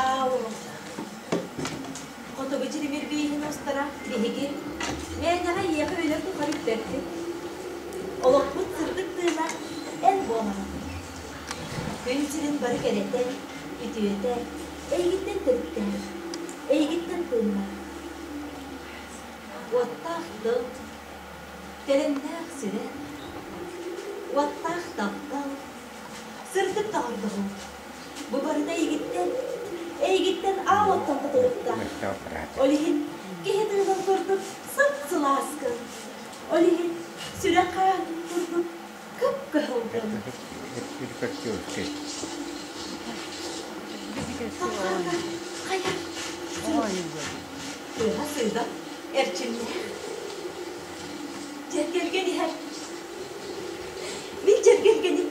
Аал Хотугу дьиримир бииһин устара биһиги мээнэҕэ эйиэхэ үлэ тухары үктэрбит. Олохпут сырдык тыына эн буолаҕын. Күн сирин бары кэрэтэ, үтүөтэ эйигиттэн төрүттээх, эйигиттэн тыыннаах. Уоттаах тыл, төлөннөөх сүрэх, уоттаах таптал, сырдык доҕордоһуу. Бу барыта эйигиттэн, эйигиттэн аал оттон тутулуктаах. Ол иһин киһи тыынын курдук сып-сылааскын, ол иһин сүрэх хаанын курдук кып-кыһылгын. Тапталга хайа тыаһа сыыда эрчимнээх. Дьэргэлгэн иһэр. Мин дьэргэлгэним.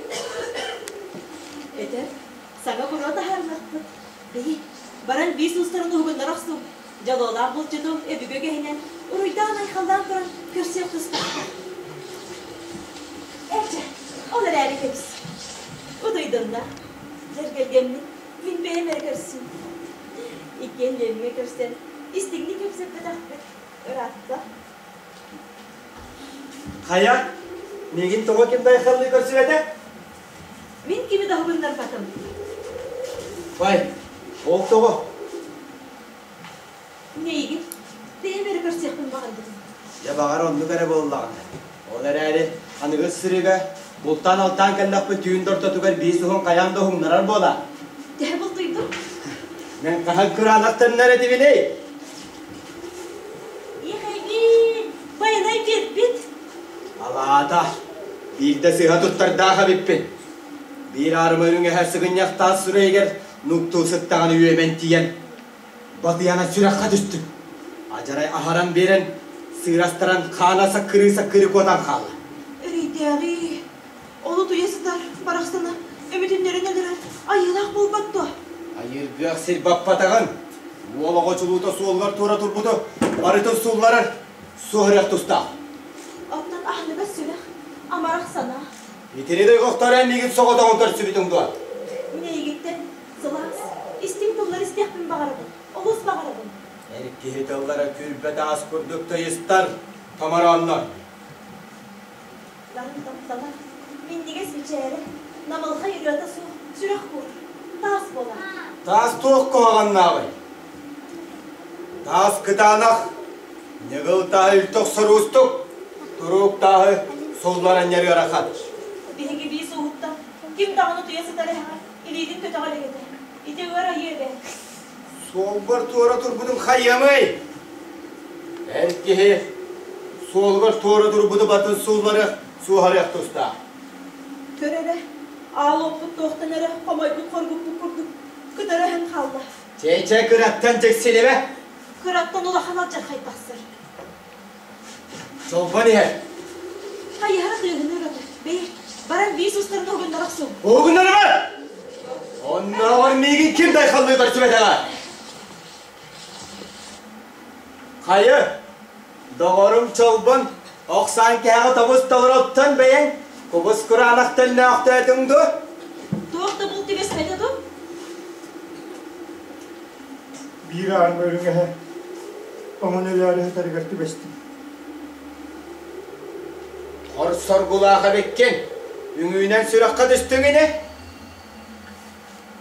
Этэр, саҥа буруо таһаарыахпыт. Бэйи, баран биис уустарын уһугуннара охсуҥ. Дьолуолаах булчуту өбүгэ үгэһинэн уруйдаан-айхаллаан туран көрсүөх тустаахтар. Эрчэ, ол эрээри кэбис. Утуйдунна. Дьэргэлгэммин мин бэйэм эрэ көрсүм. Иккиэн Лемҥэ көрсөн, истиҥник кэпсэппэтэхпит ыраатта. Хайа, миигин тоҕо ким да айхаллыы көрсүбэтэ? Мин кими да уһугуннарбатым. Бай, ол тоҕо? Миигин бэйэм эрэ көрсүөхпүн баҕарбытым. Дьэ, баҕар оннук эрэ буоллаҕына. Ол эрээри аныгыс сырыыга бултаан-алтаан кэллэхпит түүн да ортотугар биис уһун хайаан да уһуҥнарар буола. Төһө бултуйдуҥ? Мин хаһан кыраанах төннөр этибиний? Иэхэйбиин, байанай биэрбит. Алаата, биирдэ сыыһа туттардаах эбиппин. Биир аарыма үрүҥ эһэ сыгынньах таас сүрэйигэр нуктуу сыттаҕына үөмэн тиийэн, батыйана сүрэххэ түстүм. Адьарай аһаран биэрэн, сыырастаран хаана саккырыы-саккырыы куотан хаалла. Эрэйдээҕи, ол утуйа сытар барахсаны өмүтүннэрэн өлөрөр айыылаах буолбат дуо? Айыыргыах сир баппатаҕын, уол оҕо чулуута суолугар туора турбуту барытын суулларар, суоһарыах тустаах. Оттон аһыныгас сүрэх, амарах санаа. Итини дойҕохтор эн миигин соҕотоҕун көрсүбүтүҥ дуо? Мин эйигиттэн сылаас, истиҥ тыллары истиэхпин баҕарабын, олус баҕарабын. Эр киһи тыллара күрбэ таас курдук тыйыстар, томорооннор. Нарын таптала, минньигэс мичээрэ, намылхай ырыата суох сүрэх буор, таас буолар. Таас туох куһаҕаннааҕый? Таас кытаанах, ньыгыл тааһы үлтү охсор уустук, туруук тааһы сулларан ыарахан. Биһиги биис ууһуттан ким даҕаны утуйа сытар эһэҕэ илиитин көтөҕө илик этэ. Ити ыар айыы эбээт. Суолбар туора турбутум хайыамый? Эр киһи суолугар туора турбуту батын суулларыах, суоһарыах тустаах. Көр эрэ, аал уоппут туохтан эрэ хомойбут-хоргуппут курдук кытары өһөн хаалла. Чэ-чэ кыраттан дьиксинибэ. Кыраттан улахан алдьархай тахсар. Чолбон иһэр. Хайыһара тыаһыныыр аты. Бэйи, баран биис устарын уһугуннара охсуҥ. Уһугуннарыма! Оннооҕор миигин ким да айхаллыы көрсүбэтэҕэ. Хайы, доҕорум Чолбон, охсаан кэһэҕи тобус толороттон бэйэҥ кубус кураанах төннөөхтөөтүҥ дуо? Туох да булт түбэспэтэ дуу? Биир аарма үрүҥ эһэ оҥон өлөөрү сытарыгар түбэстим. Хор соргулаах эбиккин, үҥүүнэн сүрэххэ түстүҥ ини?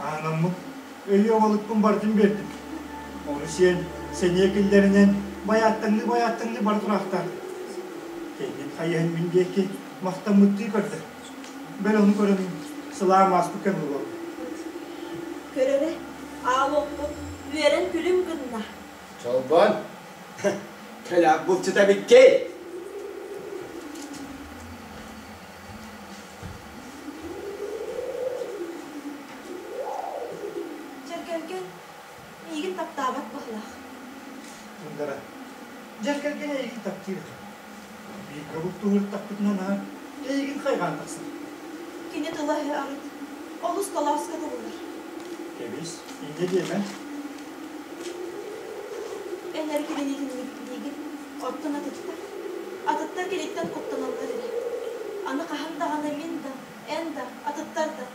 Аанаммыт өйүө балыкпын барытын биэрдим. Ону сиэн, сэниэ киллэринэн, байааттаҥныы-байааттаҥныы бара тураахтаатым. Кэннин хайыһан мин диэки махтаммыттыы көрдө. Бэл ону көрөн сылаам ааспыт кэмэ буолла. Көр эрэ, аал уоппут үөрэн күлүм гынна. Чолбон, кэлээх булчута эбиккий. Дьэргэлгэн миигин таптаабат быһыылаах. Тундара, дьэргэлгэн эйигин таптыыр этэ. Бииргэ бултуһуртахпытына наһаа эйигин хайҕаан тахсар. Кини тыла-өһө арыт, олус толооска тобулар. Кэбис, инньэ диэмэ. Эн эр кинини итинник диигин, оттон атыттар, атыттар киниттэн куттаналлар эрэ. Аны хаһан даҕаны мин да, эн да, атыттар да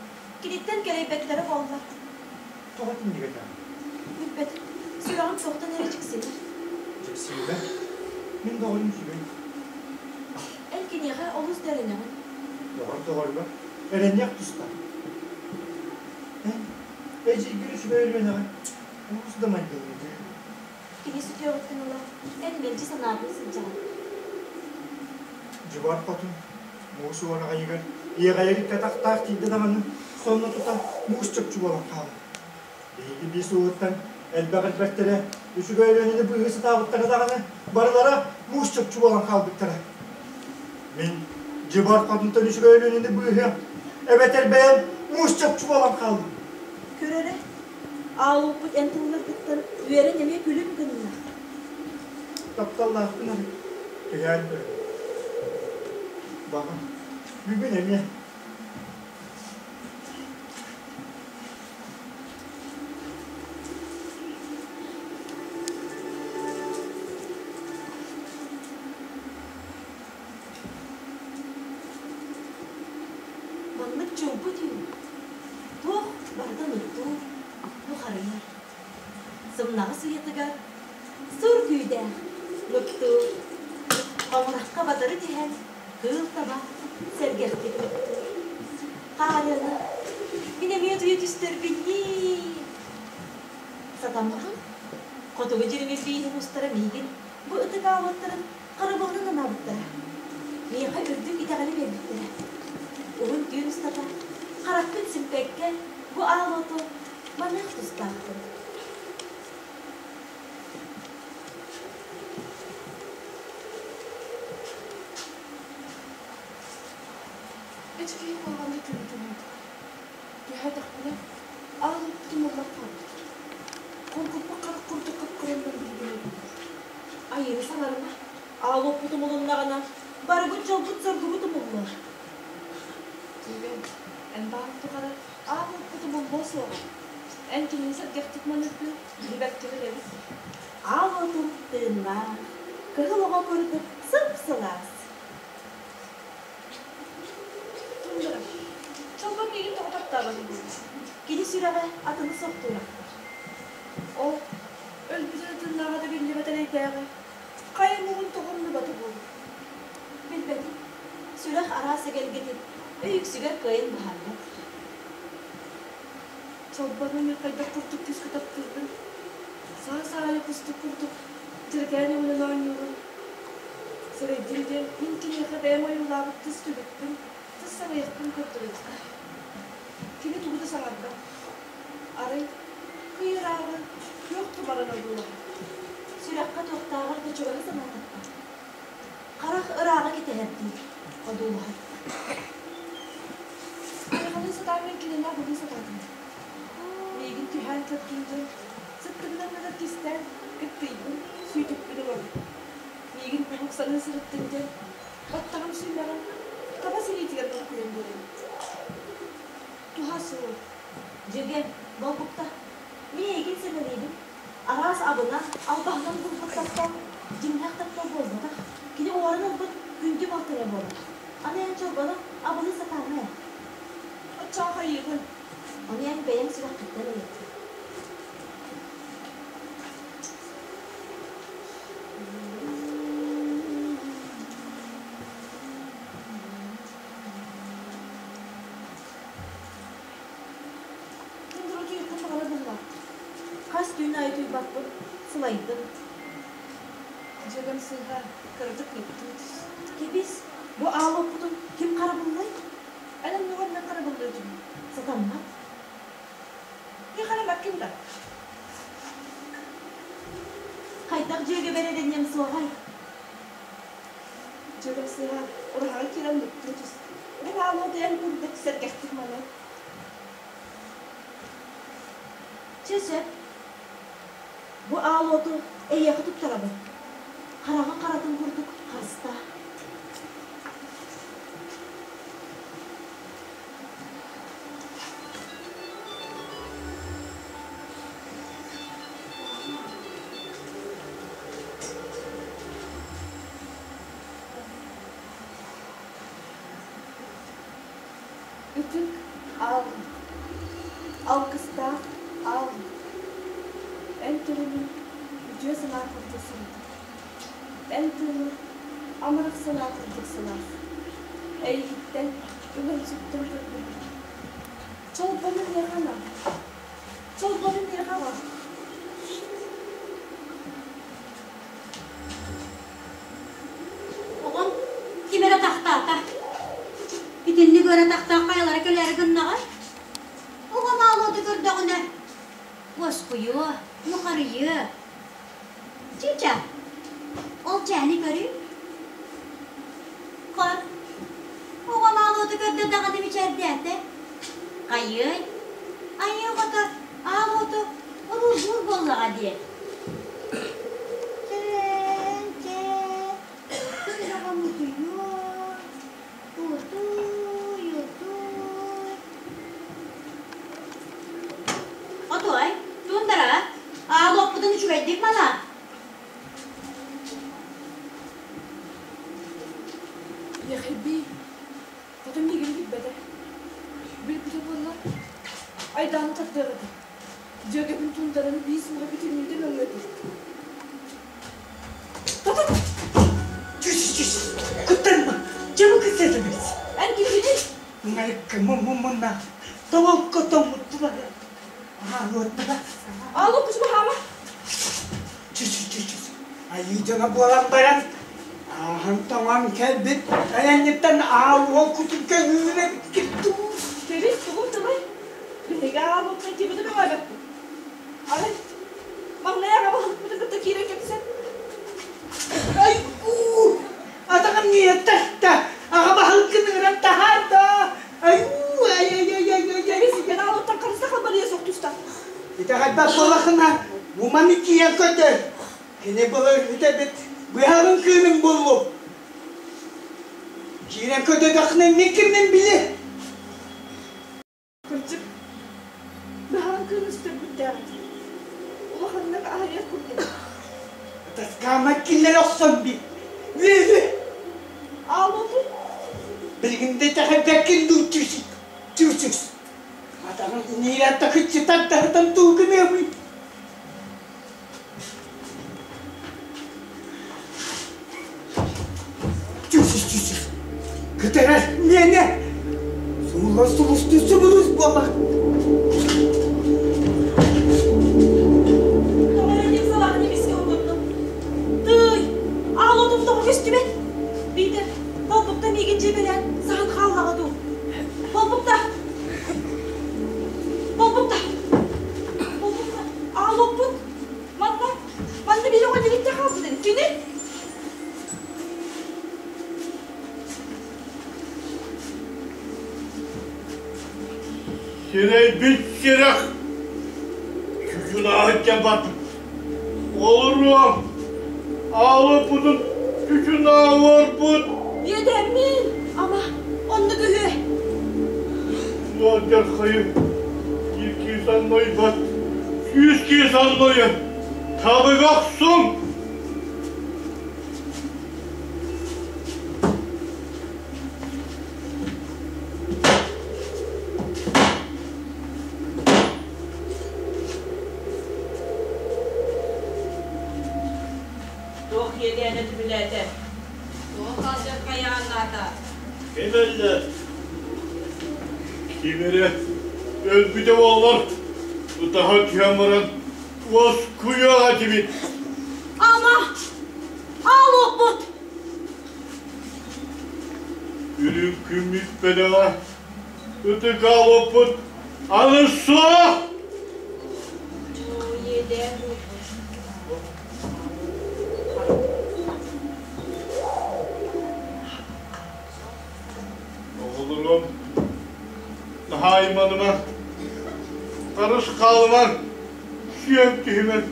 киниттэн кэлэйбэттэрэ буоллар. Тоҕо итинник этэҕин? Билбэтим, сүрэҕим туохтан эрэ дьиксинэр. Дьиксиибэ? Мин доҕорум үчүгэй. Эн киниэхэ олус да эрэнэҕин. Доҕор доҕоругар эрэниэх тустаах. Эн эдьиийгэр үчүгэй Өлүөнэҕэ олус да майгылыыгын. Кини сүтүөҕүттэн ыла эн мэлдьи санаабыы сылдьаҕын. Дьыбар хотун муус уораҕайыгар иэҕэйэр икки атахтаах тиийдэ даҕаны сонно тута муус чопчу буолан хаалар. Биһиги биир сылыттан элбэх элбэхтэрэ үчүгэй Өлүөнэни быыһыы сатаабыттара даҕаны барылара муус чопчу буолан хаалбыттара. Мин дьыбар хотунтан үчүгэй Өлүөнэни быыһыам, эбэтэр бэйэм муус чопчу буолан хааллым. Көр эрэ, аалуппут эн тылларгыттан үөрэн эмиэ күлүм гынна. Тапталлаахпын эрэ түһээн көрөбүн. Баҕар, бүгүн эмиэ Маннык чуумпу түүн туох барыта нуктуур, нухарыйар. Сымнаҕас уйатыгар сур күүдээх нуктуур. Хомурахха батары түһэн кыыл таба сэргэхтик нуктуур. Хаарыаны мин эмиэ утуйа түстэрбин ньии. Сатамматым. Хотугу дьиримир бииһин устара миигин бу ытык аалыттарын харабылынан анаабыттара. Миэхэ үрдүк итэҕэли биэрбиттэрэ. Уһун түүн устата харахпын симпэккэ бу аал оту маныах тустаахпын. Үчүгэй буоллаҕына күлүтүнэбит. Түһээтэхпинэ, аал оппутун ыллар хаалбыт. Хоргуппут харах курдук хапкыран билигин өйдүүр. Айыыны саҥарыма, аал оппут умулуннаҕына, барыбыт дьолбут-соргубут умуллуо. Түгэн, эн баарын тухары аал оппут умуллуо суоҕа. Эн кинини сэргэхтик маныыргын билбэккэ билэбит. Аал отум тыыннаах, кыһыл оҕо курдук сып-сылаас. Тундара, чолбон миигин тоҕо таптаабат үһү? Кини сүрэҕэ атыны сохтуурахтар. Ол өлбүтэ тыыннааҕа да биллибэт эрэйдээҕи хайа муҥун тоҕо умнубата буолуо? Билбэтим. Сүрэх араас эгэлгэтин өй үксүгэр кыайан быһаарбат. Чолбону мин хайдах курдук күүскэ таптыырбын, саас аайы кустук курдук дьэрэкээн өҥүнэн оонньуурун, сэрэйдим диэн мин киниэхэ бэйэм ойуулаабыт тыс түбүкпүн, тыс саҥыйахпын көрдөрөбүн. Кини тугу да саҥарбат. Арай кый ырааҕы күөх тумаран одуулаһар. Сүрэххэ туохтааҕар да чугаһы санаатахха, харах ырааҕы кэтэһэрдии одуулаһар. Айаҕалыы сатаан кинини абылыы сатаатым. Миигин түһээн көрдүн дьон сыттыгынан гына кистээн кыттыйбын, сүүтүкпүн ылабын. Миигин куруук саныы сырыттын диэн баттаҕым сүүмэҕин таба силиитигэр булкуйан биэрэбин. Туһа суох. Дьүөгэм, болбукта, мин эйигин сэмэлиибин. Араас абынан, албаһынан булбут таптал дьиҥнээх таптал буолбатах. Кини уоран ылбыт күндү балта эрэ буолар. Аны эн чолбону абылыы сатаама ээ. Оччоҕо хайыыбын? Ону эн бэйэҥ сүрэххиттэн ыйыт. Тундра утуйуоххун баҕарар быһыылаах. Хас түүн аайы утуйбаппын, сылайдым. Дьүөгэм сыыһа, кыратык нуктуу түс. Кэбис, бу аал оппутун ким харабыллай? Эн оннугар мен харабыллыа этим. Сатаммат. Миэхэ эрэ маккын да. Хайдах дьүөгэбэр эрэниэм суоҕай? Дьүөгэм сыыһа, ураһаҕа киирэн нуктуу түс. Мин аал утуйан курдук сэргэхтик маны. Чэ сөп. Бу аал уоту эйиэхэ туттарабын. Хараҕын харатын курдук харыстаа. Ытык аал, алгыстаах аал. Эн төлөнүҥ үтүө санаа курдук сырдык. Эн тыыныҥ амарах санаа курдук сылаас. Эйигиттэн өлөн-сүктэн көрдөһөр. Чолбону миэхэ анаа. Чолбону миэхэ аҕал. Оҕом ким эрэ тахтаата. Итинник ыара тахтаах хайалара кэлээри гыннаҕай? Оҕом аалуоту көрдөҕүнэ, уоскуйуо, нухарыйыа. Чыыча, ол чээни көрүүй. Хор, оҕом аалуоту көрдө даҕаны мичээрдээтэ. Хайыай, айыы оҕото аал уоту уруургуур буоллаҕа дии. Чээн, чээн, сүрэҕим утуйуо, утуй, утуй. Отуой, туундара, аал уоппутун үчүгэйдик мала. Ехиби, хотун миигин билбэтэ. Билбитэ буоллар, айдааны тардыах этэ. Дьүөгэбин туундараны биир сыҥаһа бүтүннүүтэ мөҥүөтэ. Тотон! Түс, түс, куттанма, дьэ бу кысыатыбыт. Эн кимҥиний? Майка мунна, тоҥокко тоҥмуттулар. Аалуоттара. Аалуок кучумаһаама. Түс, түс, түс. Айыы дьоно буолан баран, ааһан тоҥон кэлбит айанньыттан аал уол кутун көҥүүрэ киттуу. Кэбис, тугум тылай? Биһиги аалуоттан кимитин өҥөөбөппүт. Арай, маҥнай аҕа баһылыкпытын кытта киирэн кэпсэт. Айгуу! Атаҕым ниэттэ! Аҕа баһылыккын ыҥыран таһаарда! Айуу! Ай-ай-ай-ай-ай! Кэбис, эн аалуоттан харыста халбарыйа суох тустаах. Итэҕэйбэт буоллаххына, бу маны киирэн көтөр. Кини былыр үтэбит быһаҕын кыынын буллум. Киирэн көтөтөххүнэ мин киммин били. Кырдьык, быһаҕын кыынын сүтэрбиттээх этэ. Улаханнык аһыйар курдук. Таскаама киллэрэ охсон би. Үөһү. Аалуотун? Билигин да итэҕэйбэккин дуу түс түс. Атаҕын иниирэ такыччы тардаһытан туугуныамый. Түс-түс-түс. Кытара миэнэ. Сууллар сулустуу субулус буолар. Тоҕо эрэ диэн салаһын эмискэ угуннум. Тыый, аал отум тоҕо көстүбэт? Биитэр болбукта миигин дьиэбэлээн саһан хааллаҕа дуу? Болбукта! Болбукта! Болбукта! Аал оппут! Манна, манна биир оҕо дьириттэ хаалбыт ини. Кини? Сирэйбит сирэх, чучунааһычча барбыт. Олоруом, аалыппытын чучунааһырбыт. Иэдэммин, ама, оннук үһү. Алдьархайы икки саннойбат, сүүс саннойа, табыга охсуҥ! Туох иэдээнэ түбүлээтэ? Туох алдьархайааннаата? Ким өллө? Ким эрэ өлбүтэ буоллар, ытаһа түһэн баран уоскуйуох этибит. Ама, аалуохпут! Үрүҥ күммүт бэлэҕэ ытык аалуохпут аны суох! Иэдээн буолбут. Оҕолорум, наһаа айманымаҥ, харыс хаалымаҥ, сүөм түһүмэҥ.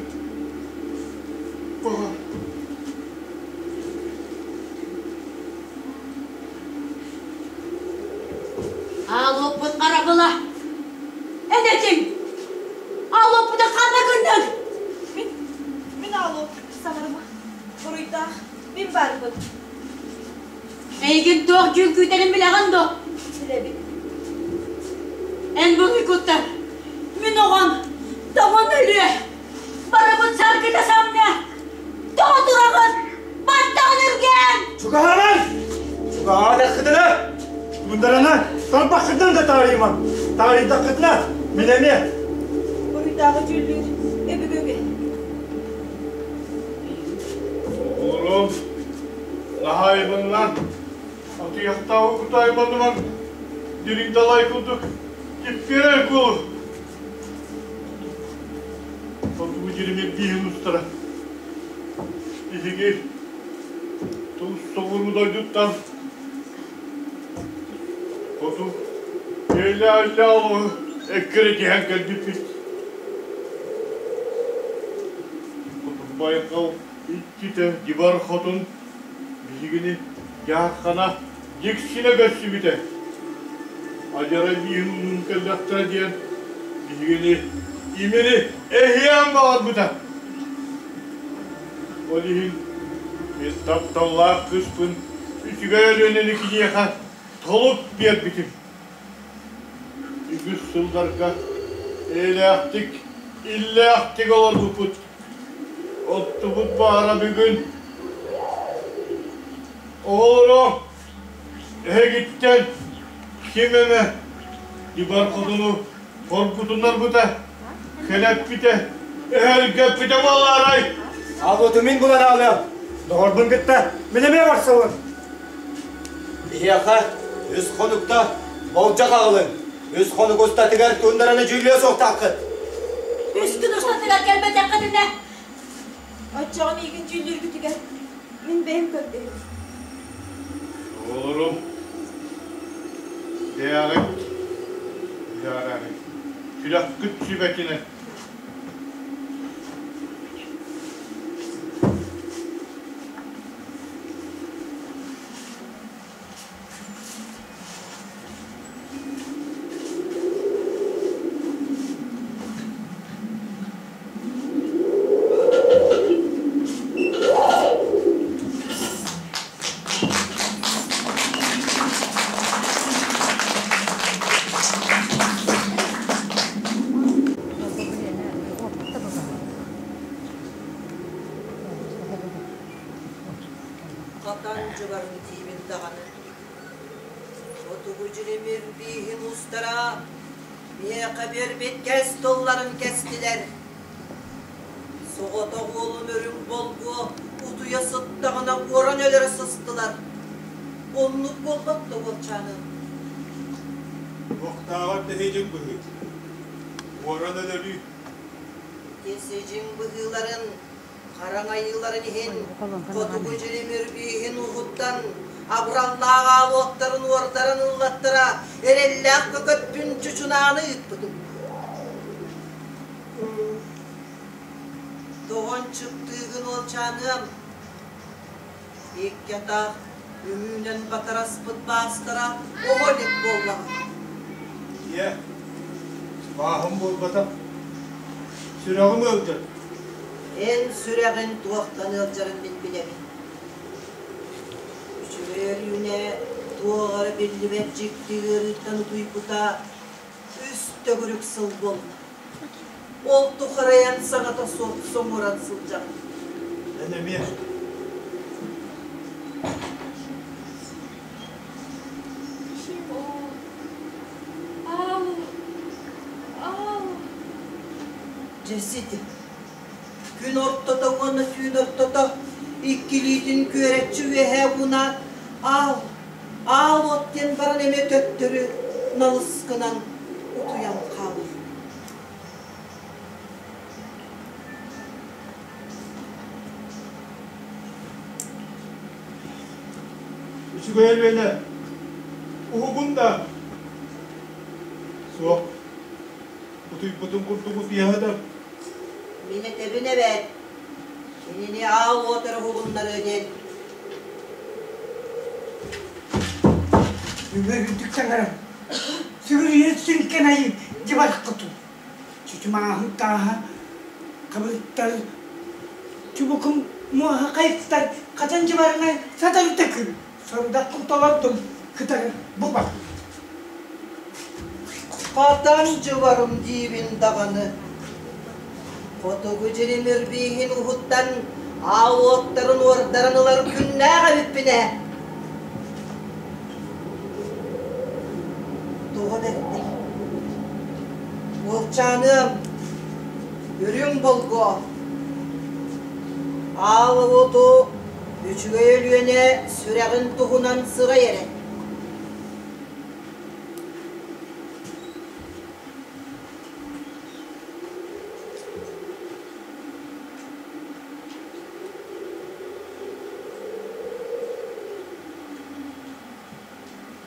Аалуоппут харабыла! Эн этиҥ! Аалуоппута ханна гынныҥ? Мин, мин аалуоп саҥарыма. Буруйдаах мин баарбын. Эйигин туох дьүүл күүтэрин билэҕин дуо? Билэбин. Эн буруйгуттан мин оҕом тоҕон өлүө. Бары. Чугаһаамаҥ! Чугаһаатаххытына! Мундарана, тарбаххытынан да таарыйымаҥ! Таарыйдаххытына, мин эмиэ! Буруйдааҕы дьүүллүүр өбүгүгү. Оҕолорум, наһаайбыннан, атыйахтааҕы кутаайбанымаҥ, дириҥ далай курдук киппиэрэй куолу. Хотугу дьиримир бииһин устара. Биһиги тус соҕуруу дойдуттан хоту элэ-элэ олоҕу эккирэтиһэн кэлбиппит. Хотун Байкал иччитэ Дибар Хотун биһигини дьааххана дьиксинэ көрсүбүтэ. Адьара бииһин уунун кэллэхтэрэ диэн биһигини имири эһиэн баҕарбыта. Ол иһин мин тапталлаах кыыспын үчүгэй Өлүөнэни киниэхэ толук биэрбитим. Үгүс сылларга эйэлээхтик, иллээхтик олорбуппут. Оттубут баара бүгүн оҕолоро эһигиттэн ким эмэ дибар хотуну хоргутунарбыта, кэлэппитэ, өһөргөппүтэ буолаарай? Алгытын мин булан аалыам. Доҕорбун кытта мин эмиэ барсабын. Биһиэхэ үс хонукта болдьох аҕалыҥ. Үс хонук устатыгар туундараны дьүүллүө суохтааххыт. Үс күн устатыгар кэлбэтэххитинэ, оччоҕо миигин дьүүллүүргүтүгэр мин бэйэм көрдөһүм. Оҕолорум, бэйэҕит быһаараарыҥ. Сүрэххит сүбэтинэн. Хатан дьыбарын диибин даҕаны. Хотугу дьиримир бииһин устара миэхэ биэрбит кэс тылларын кэстилэр. Соҕотох уолум үрүҥ болгуо утуйа сыттаҕына уоран өлөрө сыстылар. Оннук буолбат да уолчааным. Туохтааҕар тэһиидьиҥ быһыы. Уоран өлөрүү. Тесидьиҥ быһыыларын Хараҥайыыларын иһин хотугу дьиримир бииһин уһуттан абыраллаах аалуоттарын уордаран ыллаттара эрэллээх көкөппүн чучунааны ыыппытым. Тоҕон чыптыыгын уолчааныам, икки атах үҥүүнэн батараспыт баастара оҕо илик буоллаҕа. Ийэ, бааһым буолбатах, сүрэҕим ыалдьар. Эн сүрэҕин туохтан ыалдьарын мин билэбин. Үчүгэй Өрүүнэ туох эрэ биллибэт дьикти ыарыыттан утуйбута үс төгүрүк сыл буолла. Ол тухары эн саҥата суох соҥуран сылдьаҕын. Эн эмиэ. Ау! Ау! Дьэ сити. Күн ортото уонна түүн ортото иккилиитин күөрэччи үөһээ уунаат, аал, аал от диэн баран эмиэ төттөрү налыс гынан утуйан хаалар. Үчүгэй Өлүөнэ, уһугун да суох. Утуйбутун курдук утуйаһа да. Мин этэбин эбээт, кинини аал уот эрэ уһугуннарыа диэн. Үгэр үрдүк таҥарам, сүгүрүйэн сүҥкэн айыы дьыбархытын, чучумааһын тааһа хабыттар, чубукум муоһа хайыттар, хатан дьыбарынан сатарыта күн, сорудахпын толордум, кытары бу бар. Хатан дьыбарым диибин даҕаны. Хотугу дьиримир бииһин уһуттан аал уоттарын уордаран ылар күннээх эбиппин ээ. Тоҕо бэрдэй? Уолчааныам, үрүҥ болгуо, аал уоту үчүгэй Өлүөнэ сүрэҕин туһунан сырай эрэ.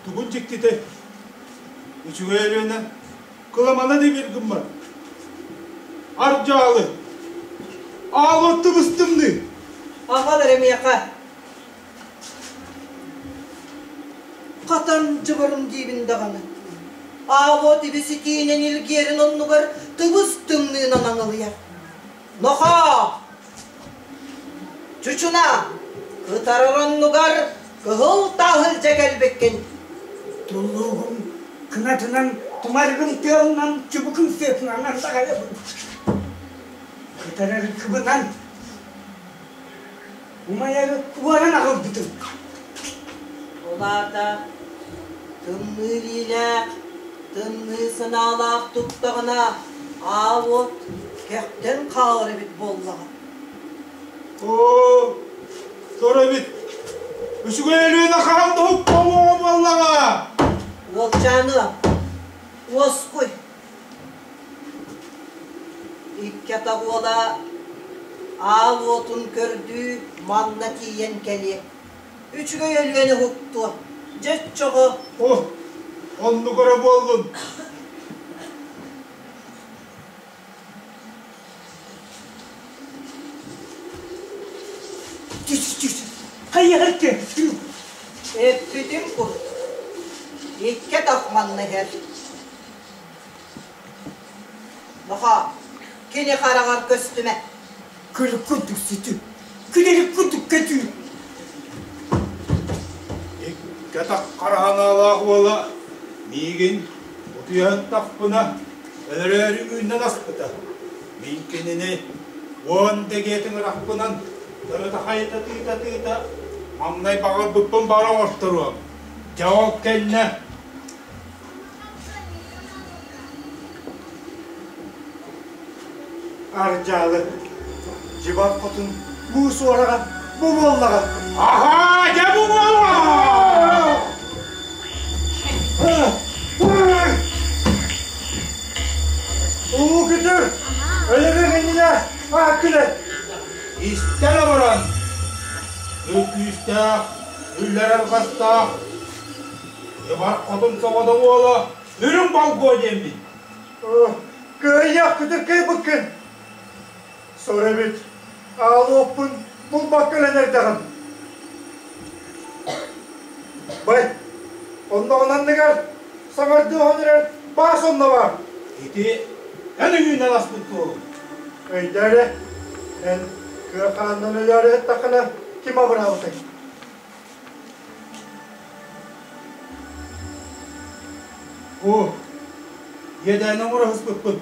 Тугун дьиктитэй? Үчүгэй Өлүөнэ кыламана да биир гыммат. Ардьаалы! Аал оттубустумныы! Аҕал эрэ миэхэ. Хатан дьыбарым диибин даҕаны. Аал ибиситиинэн илгиэрин оннугар тыбыс тымныынан аҥылыйар. Нохоо! Чучуна, кытарар оннугар кыһыл тааһы илдьэ кэлбиккин. Туллуугум кынатынан, тумарыгым тыалынан, чубукум сыатынан андаҕайабын. Кытарар кыбынан, умайары уоран аҕалбытым. Ол аата тымныы илиилээх, тымныы санаалаах туттаҕына аал уот кэхтэн хаалар эбит буоллаҕа. Оо, сор эбит. Үчүгэй Өлүөнэ хаһан да уһуктуоҕа буоллаҕа. Уолчааныа, уоскуй. Икки атах уола аал уотун көрдүү манна тиийэн кэлиэ. Үчүгэй Өлүөнэ уһуктуо. Дьэ оччоҕо О, оннук эрэ буоллун. Хайыһар Эппитим курдук, икки атах манна иһэр. Нохоо, кини хараҕар көстүмэ. Күлүк курдук сүтү, күлүк курдук көтүү. Икки атах хараһанаалаах уола миигин утуйан тахпына өлөрөөрү үүннэн аспыта. Мин кинини уон дэгиэтин ырахпынан тырыта-хайыта тыыта-тыыта маҥнай баҕарбыппын бары оҥорторуом. Дьэ ол кэннэ Ардьаалы, дьыбар хотун муус уораҕа бу буоллаҕа. Аһаа, дьэ бу буоллаҕа! Улуу күтүр, өлөрүөх иннинэ ааккын эт. Истэн олорон, ыл күүстээх, үллэр арҕастаах, дьыбар хотун соҕотох уола үрүҥ болгуо диэммин. Кыайыах күтүр кыайбыккын. Сор эбит, аалуоппун булбакка өлөн эрдэҕим. Бай, онноҕун анныгар саҥардыы оһон эрэр баас онно баар. Ити эн өйүүнэн аспыт суолуҥ. Өйдөө эрэ, эн кыа хаанынан өлөөрү ыһыттаххына ким абыраабытай? Оо, иэдээни оҥоро сыспыппын.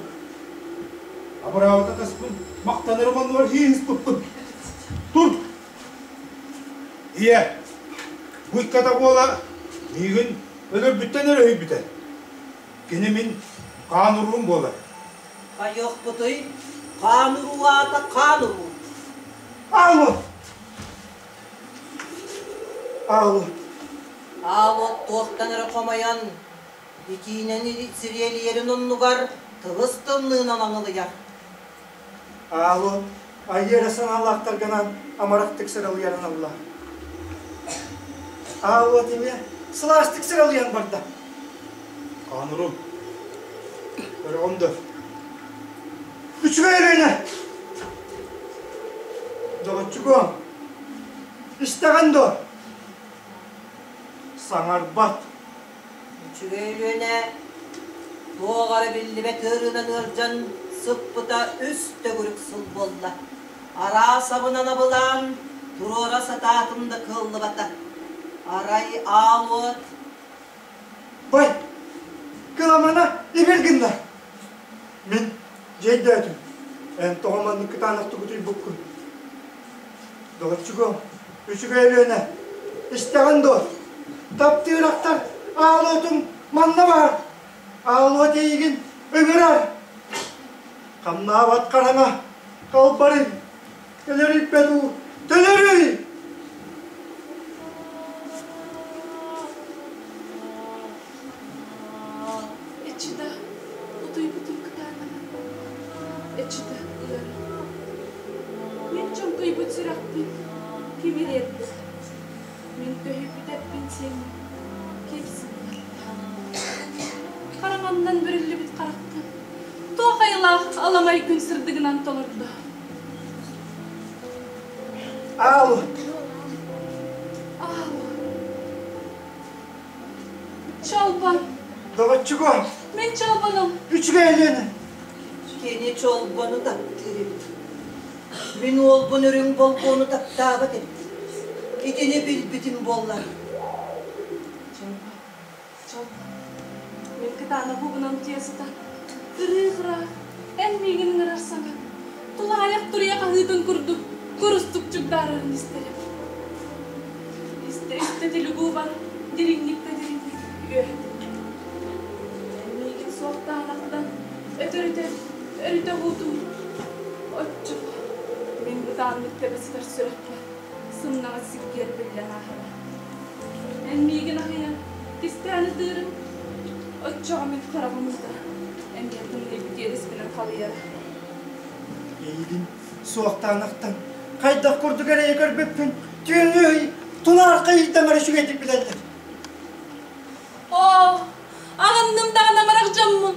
Абыраабыта таспын, махтанарым оннугар ииһиспиппин. Тур! Ийэ, бу икката буола миигин өлөрбүттэн өрөһүйбүтэ. Кини мин хаан уруум буолар. Хайыахпытый? Хаан уруу аата хаан уруу. Алло! Аал Аал от туохтан эрэ хомойон, итиинэн сириэлийэрин оннугар тылыс тымныынан аҥылыйар. Аал от айыы эрэ санаалаахтарганан амарахтык сыралыйарын алла. Аал от эмиэ сылаастык сыралыйан барда. Хаанурум, көрөҕүн да? Үчүгэй Өлүөнэ! Доҕоччугуом, истэҕин дуо? Саҥарбат. Үчүгэй Өлүөнэ туох эрэ биллибэт ыарыынан ыалдьан сыппыта үс төгүрүк сыл буолла. Араас абынан абылаан туруора сатаатым да кыаллыбата. Арай аал уот Бай, кыламана ибир гынна. Мин дьэ өйдөөтүм. Эн тоҕо маннык кытаанахтык утуйбуккун? Доҕоччугуом, үчүгэй Өлүөнэ, истэҕин дуо? Таптыыр ахтар аал уотум манна баар. Аалуот эйигин ыҥырар! Хамнаабат хараҥа, халбарый, төлөрүйбэт уу, төлөрүй! Эччитэ, утуйбутум кытаанана. Эччитэ, ыар. Мин чоҥкуйбут сүрэхпин ким ириэрдэ? Мин көһүйбүт эппин сиэммин ким сымнатта? Хараҥаннан бүрүллүбүт харахпын туох айылаах аламай күн сырдыгынан толордо? Аал! Аал! Чолбон! Доҕоччугуо! Мин Чолбонум! Үчүгэй Өлүөнэ! Кини Чолбону таптыыр эбит. Мин уолбун үрүҥ болгуону таптаабат эбит. Итини билбитим буоллар. Чолбон, Чолбон, мин кытаанах угунан утуйа сытан, ырыы-ыраах, эн миигин ыҥырар саҥаҥ, тулаайах туруйа хаһыытын курдук курустук чугдаарарын истэрим. Истэ-истэ телегубар дириҥник да дириҥник үөһэ тыынным. Эн миигин суохтаанахтан өтөрүтэ өрүтэ уһуутуур. Оччоҕо мин бытааннык тэбэ сытар сүрэхпэр сымнаҕас сиккиэр биллэн ааһара. Эн миигин аһыйан, кистээн ытыырыҥ. Оччоҕо мин хараҕым уута эмиэ тымныйбыт иэдэспинэн халыйара. Эйигин суохтаанахтан хайдах курдук эрэйи көрбүппүн түүҥҥү ый тунаархай ыйдаҥар үчүгэйдик билэллэр. Оо, аҕынным даҕаны амарах дьоммун!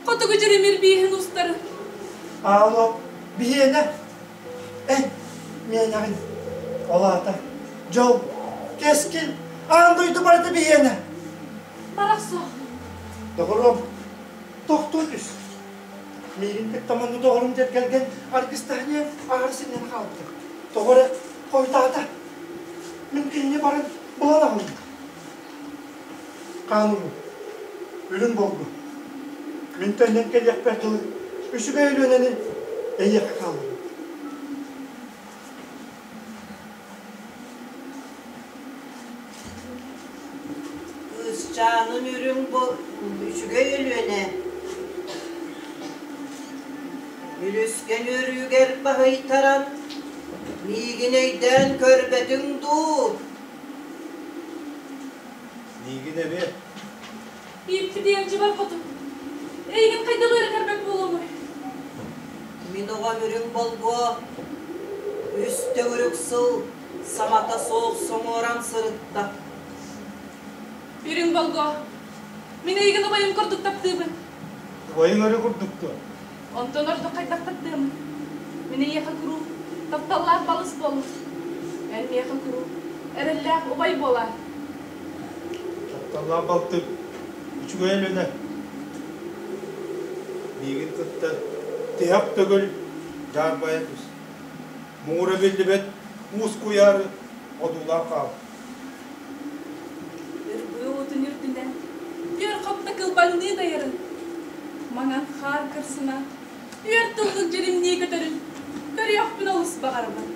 Хотугу дьиримир бииһин устарын. Аало, биһиэнэ, эн миэнэҕин. Ол аата, дьол, кэскил, аан дойду барыта биһиэнэ. Барах суох. Доҕоруом, тохтуу түс. Миигин кытта манна доҕорум дьэргэлгэн аргыстаһан аһары синньэн хаалбыта. Тоҕо эрэ хойутаата. Мин кинини баран булан аҕаллым. Хаан уруу, үрүҥ болго. Мин төннөн кэлиэхпэр дылы үчүгэй Өлүөнэни эйиэхэ хаалларым. Кыысчаанын үрүҥ бу үчүгэй Өлүөнэ Үлүскэн үөрүүгэр баһыйтаран миигин өйдөөн көрбөтүҥ дуу? Миигин эмиэ. Ииппитиэн дьыбар хотун. Эйигин хайдах үөрэ көрбөт буолуомуй? Мин оҕом үрүҥ болгуо үс төгүрүк сыл саҥата суох соҥуоран сырытта. Үрүҥ болгуо, мин эйигин убайым курдук таптыыбын. Убайыҥ өрө курдук дуо? Онтон ордук хайдах таптыамый? Мин эйиэхэ куруук тапталлаах балыс буолуом. Эн миэхэ куруук эрэллээх убай буолаар. Тапталлаах балтым үчүгэй Өлүөнэ. Миигин кытта тиһэх төгүл дьаарбайа түс. Муҥура биллибэт уус куйаары одуулаан хаал. Ырбыы уутун үрдүнэн үөр хопто кылбаҥныы дайарын, маҥан хаар кырсына үөр тыллык дьиримнии көтөрүн көрүөхпүн олус баҕарабын.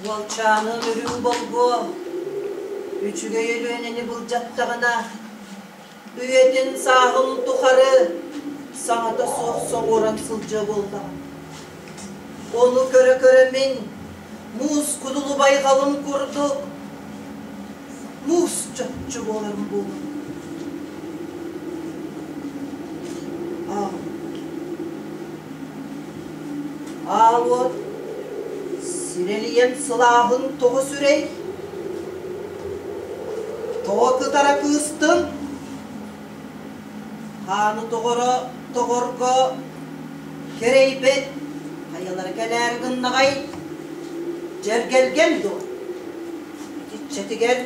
Уолчааным үрүҥ болгуо, үчүгэй Өлүөнэни былдьаттаҕына, үйэтин сааһын тухары саҥата суох соҕуоран сылдьыа буоллаҕа. Ону көрө-көрө мин муус кудулу байҕалым курдук муус чопчу буоларым буолуо. Аал. Аал уот сирэлийэн сылааһын тоҕо сүрэй? Тоҕо кытара кыыстын? Хааны тоҕоро тоҕорго кэрэйбэт хайалара кэлээри гыннаҕай? Дьэргэлгэн дуо? Итиччэтигэр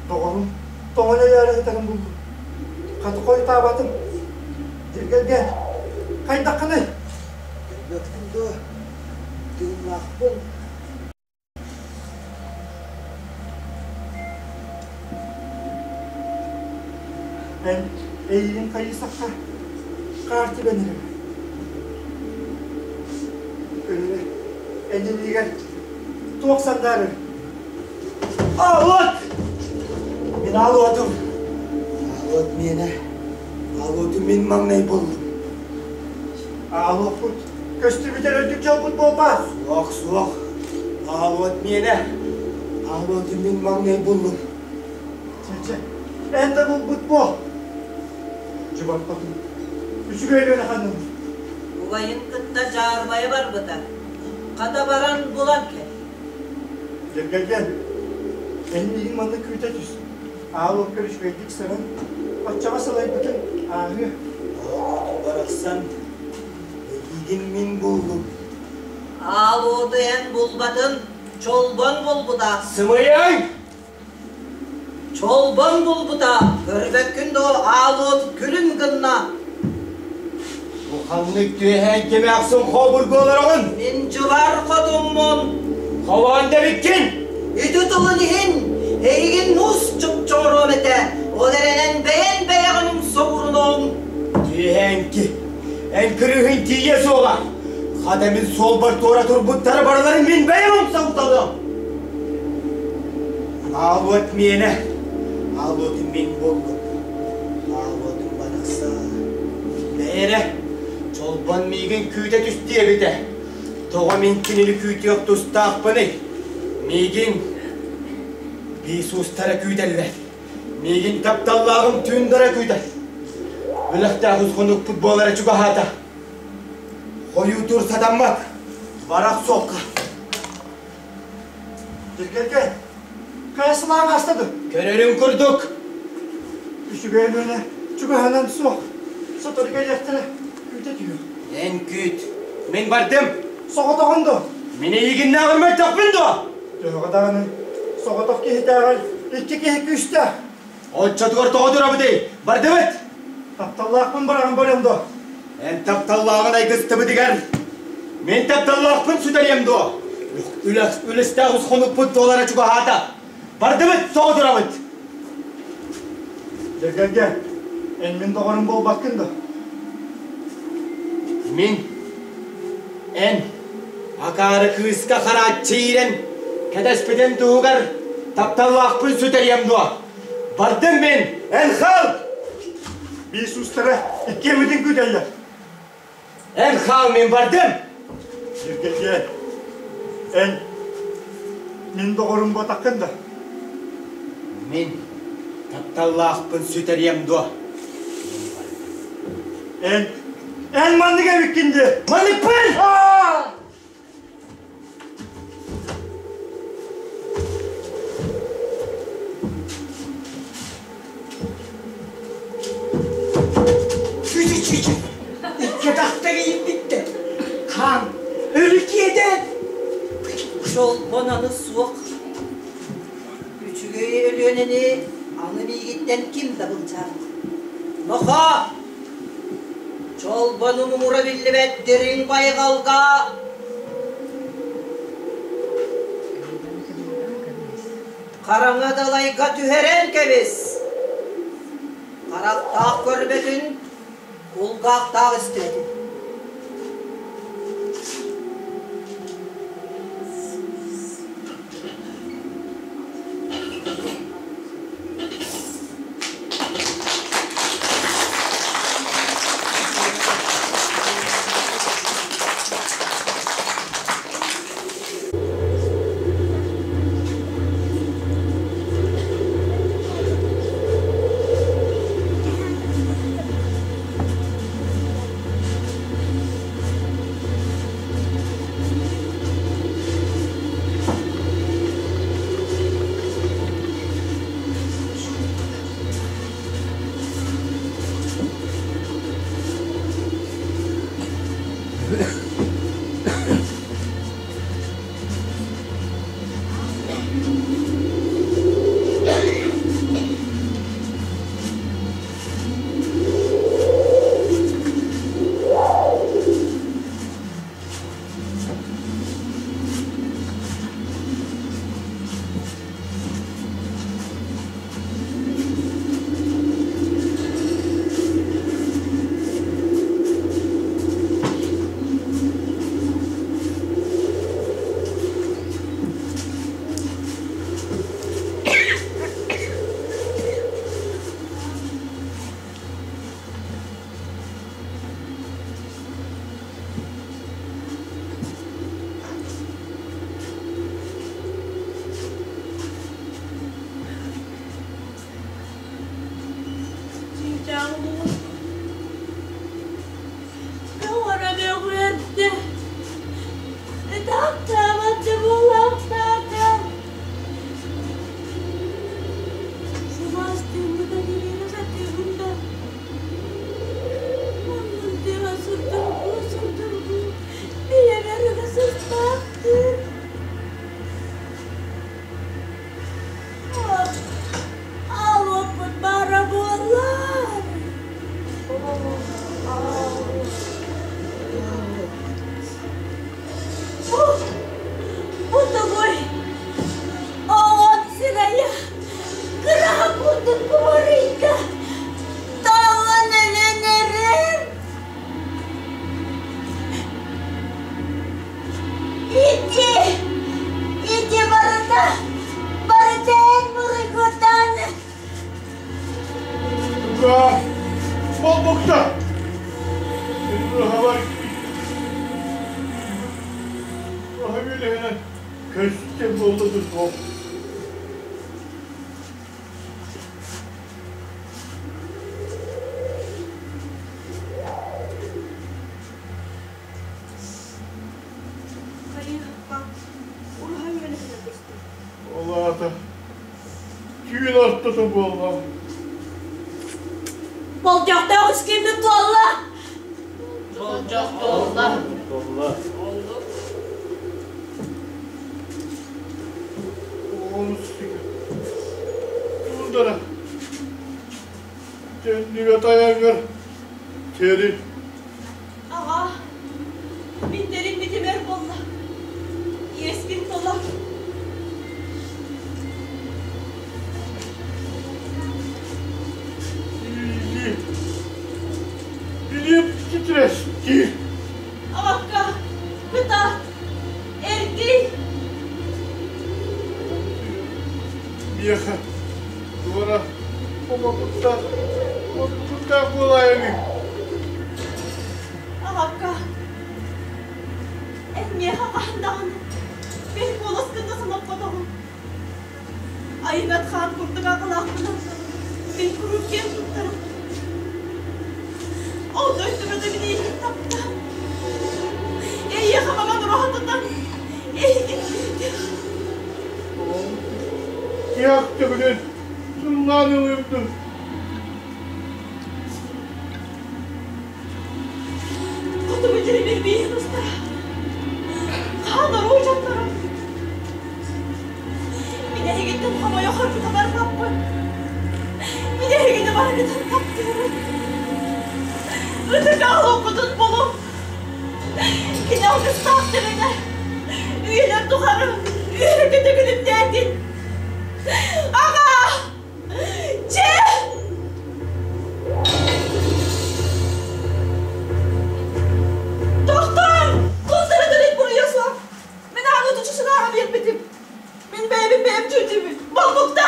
Доҕорум тоҥон өлөөрү сытарын буллум. Хата хойутаабатым. Дьиргэлгэ, хайдаххыный? Көрбөккүн дуо? Тыыннаахпын. Эн эйигин хайыы-сахха хаар тибэн эрэр. Өлөрө эн иннигэр туох сандаарар? Аалуот! Мин аалуотум. Аалуот миэнэ. Аалуоту мин маҥнай буллум. Аалуоппут көстүбүтэр үрдүк дьолбут буолбаат? Суох, суох. Аалуот миэнэ. Аалуоту мин маҥнай буллум. Чэ, эн да булбут буол. Дьыбарпатын. Үчүгэй үөрэхэнин. Убайын кытта дьаарбайа барбыта. Хата баран булан кэл. Дьэргэлгэн, эн миигин манна күүтэ түс. Аал уокка үчүгэйдик сыран, оччоҕо сылайбытын ааһыа. Аал барахсан, эйигин мин буллум. Аал уоту эн булбатын, чолбон булбута. Сымыйаҥ! Чолбон булбута, көрбөккүн дуо, аал уот күлүм гынна. Бу ханнык түөһээн кэмээхсин хообургу олороҕун? Мин дьыбар хотуммун. Холоон дэбиккин! Ити тылын иһин эйигин муус чопчоҥоруом этэ, ол эрэнэн бэйэн бэйэҕин умсугурунуоҥ. Түөһээҥки, эн кырыыһын тиийэ суоҕа. Хата мин суолбар туора турбуттары барыларын мин бэйэм умсугуталыам. Аалуот миэнэ, аалуотум мин буоллум. Аалуотум барахсан. Бээрэ, Чолбон миигин күүтэ түстүө эбитэ. Тоҕо мин кинини күүтүөх тустаахпыный? Миигин биис уустара күүтэллэр. Миигин тапталлааҕым түүн-дара күүтэр. Үлэхтээх үс хонукпут буолара чугаһаата. Хойуутуур сатаммат. Барах суохха. Дьиргэлгэ, хайа сылаан ааста дуо? Көрөрүҥ курдук. Үчүгэй өлүөнэ чугаһынан суох. Сотору кэлиэхтэрэ, күүтэ түһүө. Эн күүт. Мин бардым. Соҕотоҕун дуо? Мин эйигиннээҕэр мөлтөхпүн дуо? Төһөҕө даҕаны соҕотох киһитээҕэр икки киһи күүстээх. Оччотугар тоҕо турабытый? Бардыбыт! Тапталлаахпын быраҕан барыам дуо? Эн тапталлааҕын айгыстыбытыгар мин тапталлаахпын сүтэриэм дуо? Үлэстээх ус хонукпут туолара чугаһаата. Бардыбыт, тоҕо турабыт? Дьэргэлгэ, эн мин доҕорум буолбаккын да? Мин, эн, акаары кыыска харааччы иирэн, кэтэспитин туһугар тапталлаахпын сүтэриэм дуо? Бардым мин, эн хаал! Биис уустара иккиэммитин күүтэллэр. Эн хаал, мин бардым! Дьиргэлдьээн, эн мин доҕорум буотаххын да? Мин тапталлаахпын сүтэриэм дуо? Эн, эн маннык эбиккин дии! Манныкпын! Чүчү-чүчү, икки атахтар иирбиттэр. Хаан, өлү киэдэн. Чолбон аны суох. Үчүгэй Өлүөнэни аны миигиттэн ким да былдьаабат. Нохоо! Чолбону муҥура биллибэт дириҥ байҕалга хараҥа далайга түһэрэн кэбис. Харахтаах көрбөтүн, кулгаахтаах истибэтин. буолуо. Көҕөрө мөҕүөрдэ. Ытаахтаабат да буолаахтаата. Сылаас тыыммытын илиини сатыыбын да, муннун тыаһа сурдургуу-сурдургуу бэйэбэр ыга сыстаахтыыр. Алуоппут баара буоллар. Бу, бу тугуй? Оҕон сирэйэ кыраһа курдук кубарыйда. Тоҕон өлөн эрэр. Ити, ити барыта, барыта эн буруйгутан. Ура! Болбукта! Ыһабар Ыһа көстө буолла суох. Хайыһаппа, уруһай үөлэһинэ көстөр. Ол аата түүн ортото буолла. Болдьохтоох үскүүммүт туолла. Болдьох туолла. Туолла. Оннук. Олус Тундара. Төннүбэт айаҥҥар тэрин. Аҕа, мин тэрин битимэр буолла. Иэспин толор. Билип титирэстии. Аҕакка, кытаат, эргий. Миэхэ туора омокуттаах омокуттаах буолаайаҥый. Аҕакка, эн миэхэ хаһан даҕаны бэл куоласкын да санаппатаҕым. Айымат хаан курдук аҕалаахпынан мин куруук киэн туттарым. Ол дойдубата мин эйигин таптаан, эйиэхэ маҥан ураһатытан, эйигин күүтэр. Тиһэх төгүлүн сыллаан ылыырдым. Хотугу дьиримир бииһин устара. Хаан оруу дьоннорум. Мин эһигиттэн хомойо хоргута барбаппын. Мин эһигини барыгытын таптыырым. Ытык аалоккутун булуҥ. Кини алгыстаах төбөтө. Үйэлэр тухары үөрэ-көтө күлүмнээтин. Аҕа! Чэ! Тохтооҥ! Култара төрүт буруйа суох. Мин ааны тучусунааҕа биэрбитим. Мин бэйэбин бэйэм чүүчүбүн. Болбукта!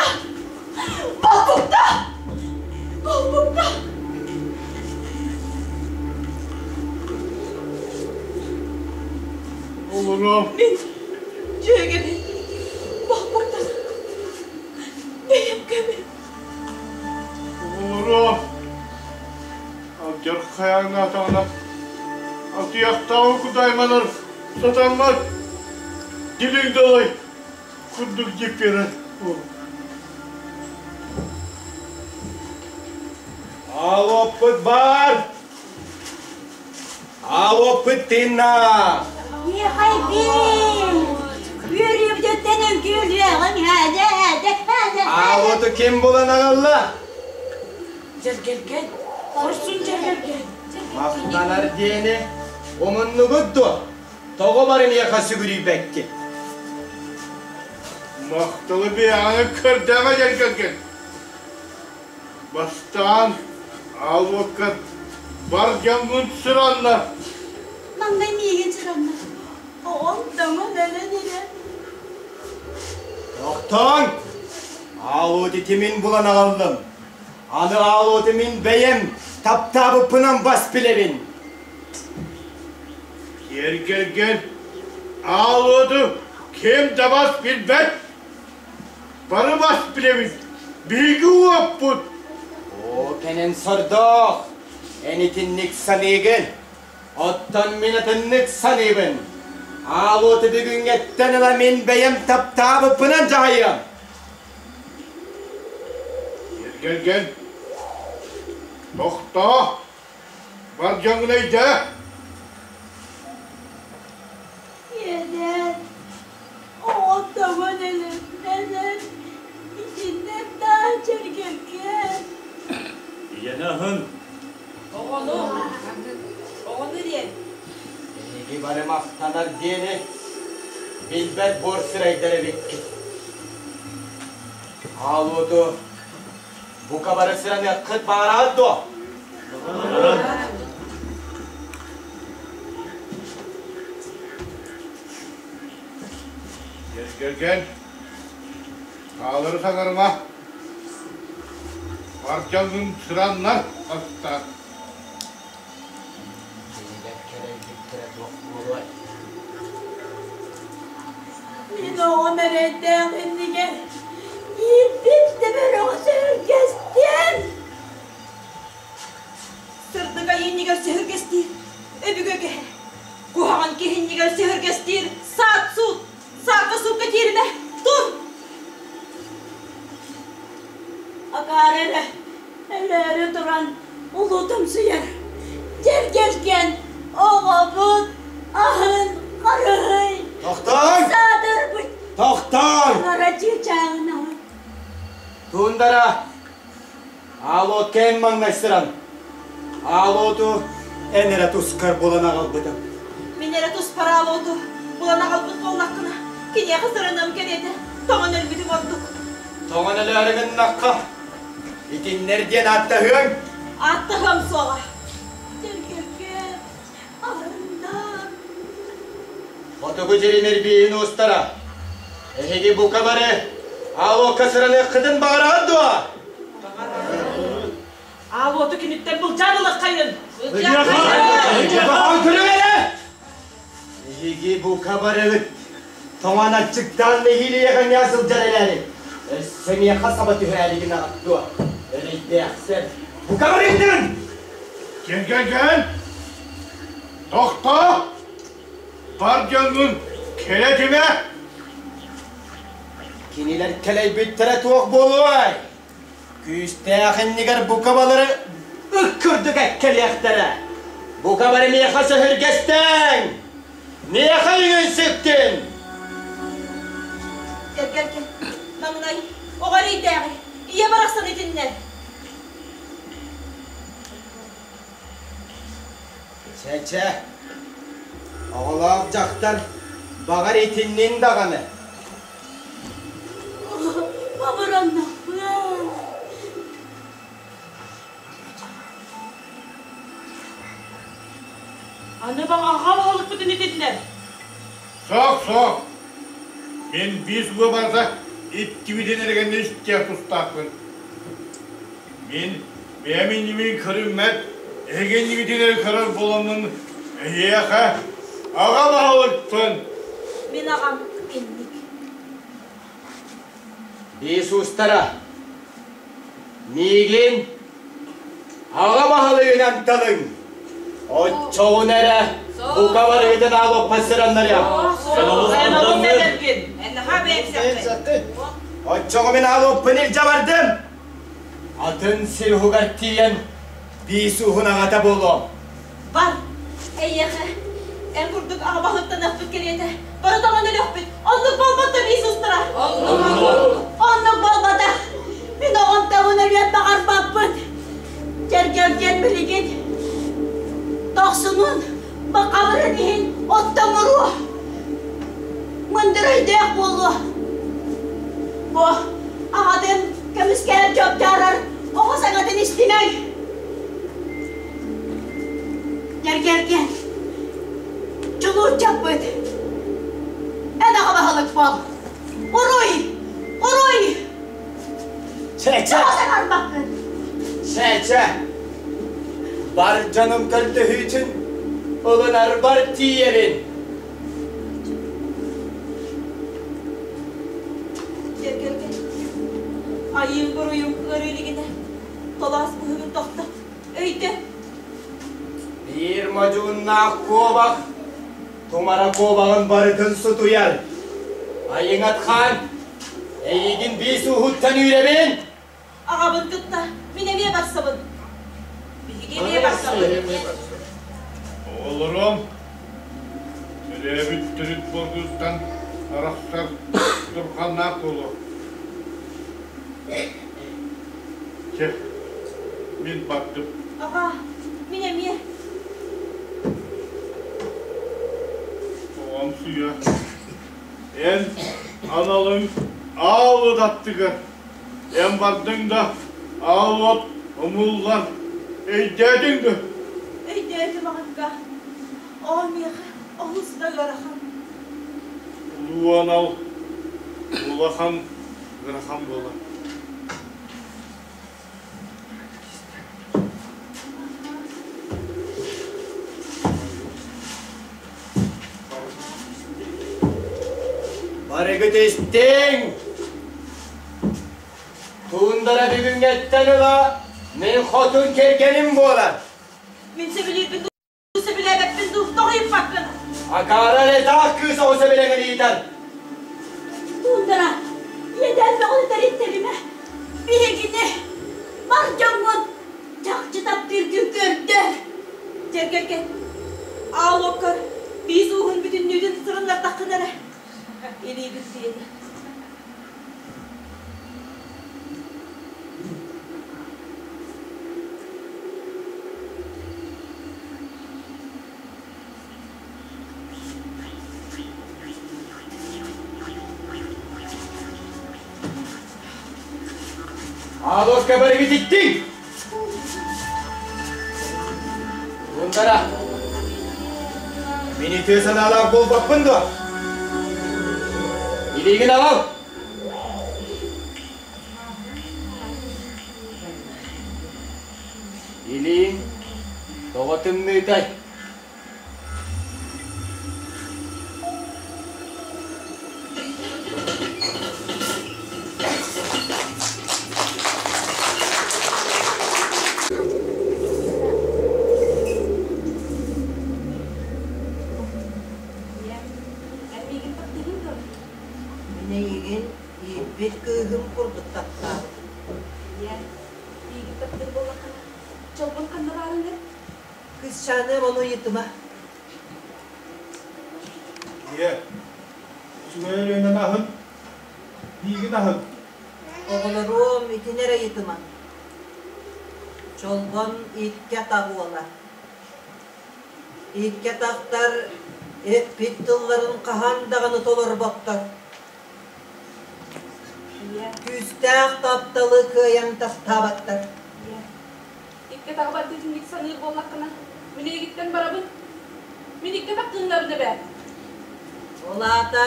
Болбукта! Болбукта! Олором. Мин дьүөгэбин болбуктан Бэйэм көмү. Оҕолорум, алдьархайаҥнаатаҕына, атыйахтааҕы кудайманар сатаммат, дилиҥ далай курдук дьиппиэрэ буолуо. Аалоппут баар! Аалоппут тыыннаах! Михайбин! Үөрүүбүтүттэн үҥкүүлүөҕүҥ, һээдэ, һээдэ, һээдэ, Аалоту ким булан аҕалла? Дьэргэлгэн, хорсун дьэргэлгэн. Махтанар диэни умуннугут дуо? Тоҕо бары миэхэ сүгүрүйбэккит? Махталы бэйэҕин көрдөҕө дьэргэлгэн. Бастаан аалуокка бар дьоҥҥун сыраннар. Маҥнай миигин сыраннар. Оҕом тоҥон өлөн ирэ. Тохтооҥ! Аалуот ити мин булан аҕаллым. Аны аалуоту мин бэйэм таптаабыппынан бас билэбин. Киэргэлгэн аалуоту ким да бас билбэт. Бары бас билэбит. Биһиги уоппут. Оо, кэнэн сордоох! Эн итинник саныыгын. Оттон мин атыннык саныыбын. Аал уоту бүгүҥҥэттэн ыла мин бэйэм таптаабыппынан дьаһайыам. Эргэлгэн, тохтоо, бар дьоҥҥун өйдөө. Иэдээн, оҕоттобун өлүмнэнэн, итиннэ даа чэргэлгэн. Ийэни аһын. Оҕону, оҕону диэн. Эһиги бары махтанар диэни билбэт буор сырайдар эбиккит. Аал уоту бука бары сыраныаххыт баараат дуо? Кэргэн, хаалары саҥарыма. Бар дьоҥҥун сыраннар бастаан. Кинилэр кэлэйбиттэрэ туох буолуой? Мин оҕом эрэйдээх иннигэр ииппит да бөрөҕө сөһүргэстиэм. Сырдык айыы иннигэр сөһүргэстиир өбүгэ кэһэ. Куһаҕан киһи иннигэр сөһүргэстиир саат-суут, саакка-суукка тиэримэ, тур! Акаары эрэ, өлөөрү туран улуутумсуйар, дьэргэлгэн оҕобут аһын харыһый, Тохтооҥ! саатырбыт Тохтооҥ! таҥара чыычааҕын аһын. Туундара, аал кээн маҥнай сыран, аал уоту эн эрэ тускар булан аҕалбытым. Мин эрэ туспар аал уоту булан аҕалбыт буоллаххына, киниэхэ сыраныам кэриэтэ тоҥон өлбүтүм ордук. Тоҥон өлөөрү гыннахха, итиннэр диэн ааттаһыаҥ. Ааттаһыам суоҕа. Дьэргэлгэн, аһыннар. Хотугу дьиримир бииһин уустара, эһиги бука бары аал уокка сыраныаххытын баҕараҕыт дуо? Аал уоту киниттэн былдьаан ылыаххайын! Баҕаҕын көрүҥ эрэ! Эһиги бука барыгыт тоҥон аччыктаан нэһиилийэҕиҥҥэ сылдьар эрээри, өссө миэхэ саба түһээригин аҕат дуо? Эрэйдээхсэр, бука барыгытын! Кэргэн, тохтоо! Бар дьоҥҥун кэлэтимэ! Кинилэр кэлэйбиттэрэ туох буолуой? Күүстээх иннигэр бука балары ык курдук эккэлиэхтэрэ. Бука бары миэхэ сөһүргэстэҥ! Миэхэ үҥүн-сүктүн! Кэргэн, маҥнай оҕо эрэйдээҕи ийэ барахсан итиннэ. Чэ-чэ, оҕолоох дьахтар баҕар итиннин даҕаны. Абыраннахпын. Аны баҕаҕа баһылыкпытын итиннэр. Суох, суох. Мин биир сылга барыта иккибитин эрэгэннэ истиэх тустаахпын. Мин бэйэм иннибин көрүммэт, эһиги иннигитин эрэ көрөр буоламмын эһиэхэ аҕа баһылыкпын. Мин аҕам инник. Иисустара, миигин аҕа баһылыгынан талыҥ. Оччоҕуна эрэ бука барыгытын аалоппа сыраннарыам. Оччоҕо мин аалоппун илдьэ бардым. Атын сир уһугар тиийэн биис уһун аҕата буолуом. Бар, эйиэхэ, эн курдук аҕа баһылыктаныахпыт кэриэтэ, бары тоҥон өлүөхпүт, оннук буолбат да биис устара. Оннук буолбатах. Мин оҕом табын өлүөн баҕарбаппын. Дьэргэлгэн билигин дохсунун, бакабырын иһин оттомуруо. Мындыр өйдөөх буолуо. Бу аҕатын көмүскээн чопчаарар оҕо саҥатын истимэҥ. Дьэргэлгэн, чулуурчаппыт, эн аҕа баһылык буол. Уруй! Уруй! Чэ-чэ! Тоҕо саҥарбаккын? Чэ-чэ! Бар дьонум көрдөһүүтүн ылынарбар тиийэбин. Дьэргэлгэн, айыым-буруйум ыарыы илигинэ. Толоос быһыгын тохтот, өйдө. Биир модьууннаах куобах тумара куобаҕын барытын сутуйар. Айыҥат хаан, эйигин биис ууһуттан үүрэбин! Аҕабын кытта мин эмиэ барсабын. Биһиги эмиэ барсабыт. Оҕолорум, төрөөбүт төрүт буоргуттан арахсар турханнаах буолуо. Чэ, мин бардым. Аҕа, мин эмиэ. Оҕом суйа. Эн аналыҥ аал аттыгар Эн бардыҥ да, аал уот умуллар, өйдөөтүҥ дуо? Өйдөөтүм аҕаҥка. Оо, миэхэ олус да ыарахан. Улуу анал улахан ыарахан буолар. Барыгыт истиҥ! Туундара бүгүҥҥэттэн ыла мин хотун кэргэним буолар. Мин сөбүлүүрбүн дуу, сөбүлээбэппин дуу, тоҕо ыйыппаккын? Акаара эрэ таах кыыс оҕо сөбүлэҥин ыйытар. Туундара, иэдээн бөҕөнү тэриттэримэ. Биһигини, бар дьоҥҥун чахчы таптыыргын көрдөр. Дьэргэлгэн, аал уоккар биис ууһун бүтүннүүтүн сырыннардаххына эрэ, илиибин сиэни. Аалуокка барыгыт иттиҥ! Тундара, мин үтүө санаалаах буолбаппын дуо? Илиигин аҕал! Илииҥ тоҕо тымныытай? Ийэ, эн миигин таптыыгын дуо? Мин эйигин ииппит кыыһым курдук таптаабытым. Ийэ, миигин таптыыр буоллаххына, чолбон ханна баарыҥый? Кыысчааныам ону ыйытыма. Ийэ, үчүгэй Өлүөнэн аһын, миигин аһын. Оҕолоруом итини эрэ ыйытымаҥ. Чолбон икки атах уола. Икки атахтар эппит тылларын хаһан даҕаны толорботтор. Ийэ, Күүстээх тапталы кыайан таптаабаттар. ийэ, Икки атаҕы бардыытыннык саныыр буоллаххына, мин эйигиттэн барабын. Мин икки атах кыыһынабын эбээт. Ол аата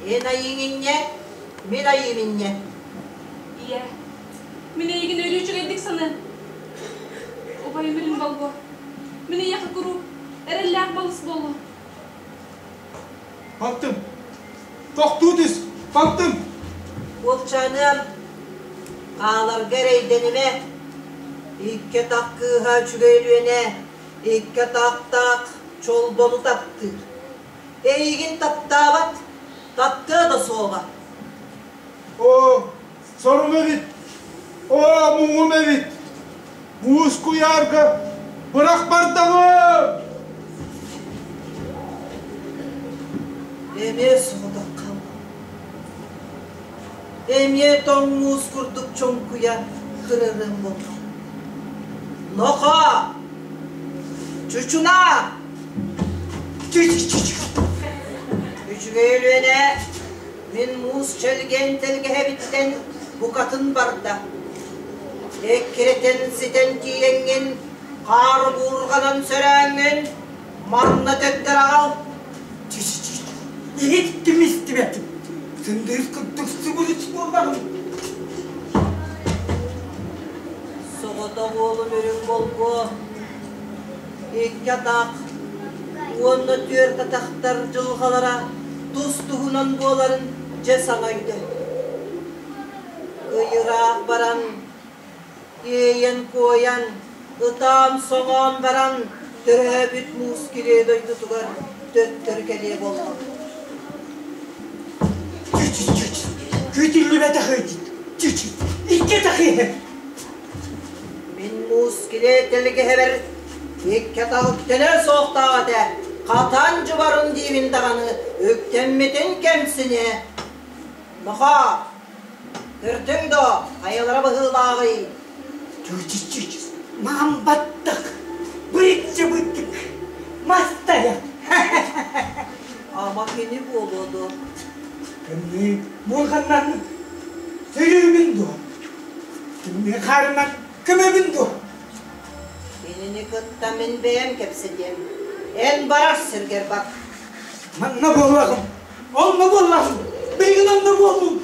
эн айыыҥ инньэ, мин айыым инньэ. Ийэ, мин эйигин өрүү үчүгэйдик саныам. Убайым үрүҥ болгуо. Мин эйиэхэ куруук эрэллээх балыс буолуом. Балтым, тохтуу түс, балтым! Уолчааныам, хааларга эрэйдэнимэ. Икки атах кыыһа үчүгэй Өлүөнэ, икки атахтаах Чолбону таптыыр. Эйигин таптаабат, таптыа да суоҕа. Оо, сорум эбит, оо, муҥум эбит. Муус куйаарга бырах бардаҕым! Эмиэ соҕотох хааллым. Эмиэ тоҥ муус курдук чоҥкуйа кырарыам буолла. Нохоо! Чучунаа! Үчүгэй Өлүөнэ мин муус чэлгиэн тэлгэһэбиттэн букатын барда. Эккирэтэн ситэн тиийэҥҥин, хаар буурҕанан сөрөөҥҥүн, манна төттөр аҕал. Иһиттим истибэтим. Сындыыс курдук субурус буоллаҕым. Соҕотох уолум үрүҥ болгуо, икки атах уонна түөрт атахтар дьылҕалара тус-туһунан буоларын дьэ саҥа өйдөөтүм. Ый ыраах баран, Иэйэн-куойан, ытаан-соҥоон баран, төрөөбүт муус килиэ дойдутугар төттөрү кэлиэ буоллум. Күүтүллүбэтэх ыйдыт. Икки иһэр. Мин муус килиэ тэлгэһэбэр икки атах үктэнэ суохтаах этэ. Хатан дьыбарын диибин даҕаны үктэммитин кэмсинэ. Нохоо, көрдүҥ дуо, хайалара быһыылааҕый? Чүчүс, маам баттах, бырыччы-быттык, мас тайах. Ама кини буолуо дуо? Тымныы муҥханнан сөрүүбүн дуо? Тымныы хаарынан көмөбүн дуо? Кинини кытта мин бэйэм кэпсэтиэм. Эн барар сиргэр бар. Манна буоллаҕым, онно буоллаҕым, билигин онно буоллум.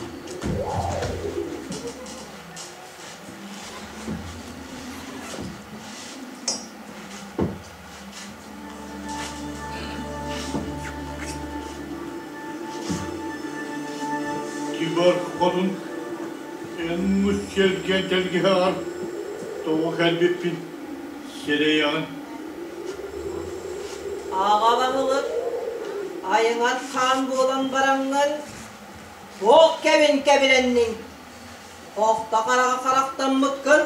Кибар хотун эн мус сиргэ тэлгэһэҕэр тоҕо кэлбиппин сэрэйэҕин. Аҕа баһылык, айыҥат хаан буолан бараҥҥын, туох кэбин кэбилэнниҥ? Охто хараҕа харахтаммыккын,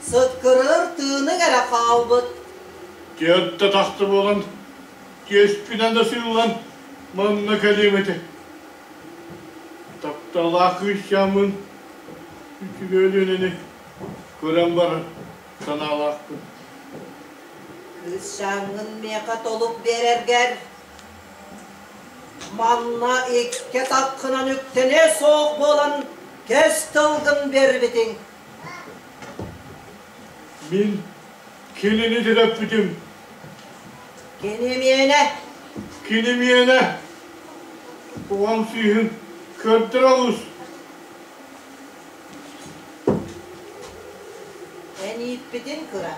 сыккырыыр тыыныҥ эрэ хаалбыт. Түөртэ тахса буолан, түөспүнэн да сыыллан манна кэлиэм этэ. Тапталлаах кыысчааммын үчүгэй Өлүөнэни көрөн барар санаалаахпын. Кыысчааҥҥын миэхэ толук биэрэргэр манна икки атаххынан үктэнэ суох буолан кэс тылгын биэрбитиҥ. Мин кинини төрөппүтүм. Кини миэнэ. Кини миэнэ. Оҕом сүүһүн көрдөрө олус. Эн ииппитин кыра.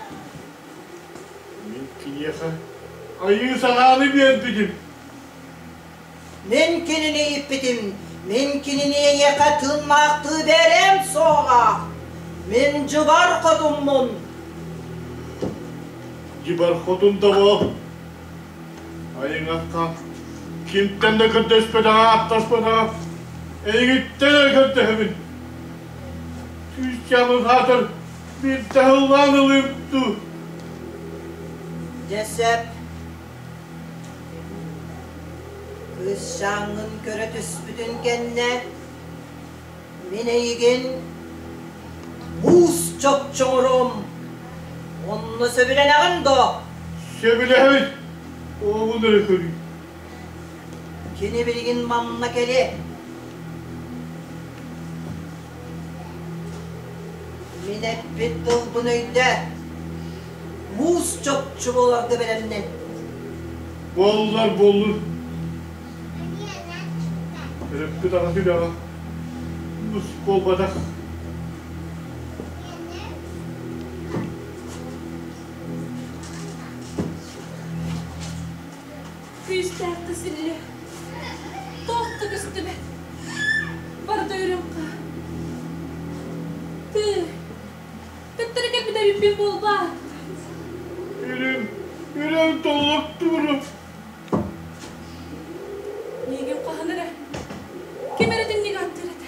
Мин киниэхэ айыы санааны биэрбитим. Мин кинини ииппитим, мин кинини эйиэхэ тыыннаахтыы бэрэм суоҕа. Мин дьыбар хотуммун. Дьыбар хотун да боо. Айыҥахха кимтэн да көрдөспөтөҕө, ааттаспатаҕа эйигиттэн эрэ көрдөһөбүн. Күүсчээмин хаатар биирдэ ыллаан ылыым дуу. Дьэ сөп. Кыысчааҥҥын көрө түспүтүн кэннэ мин эйигин муус чопчоҥорум. Онно сөбүлэнэҕин дуо? Сөбүлэһэбин. Оҕобун эрэ көрүү. Кини билигин манна кэлиэ. Мин эппит тылбын өйдөө. Муус чопчу буоларга бэлэмнэн. Буоллар буоллун. Төрөппүт аҕа сүрэҕэ муус буолбатах. Күүстээх да силлиэ, туох да көстүбэт. Барыта үрүҥ хаар. Тыы, төттөрү кэлбит эбиппин буолбаат? Үрүҥ, үрүҥ толлук тууру. Миигин хаһан эрэ, ким эрэ итинник ааттыыр этэ.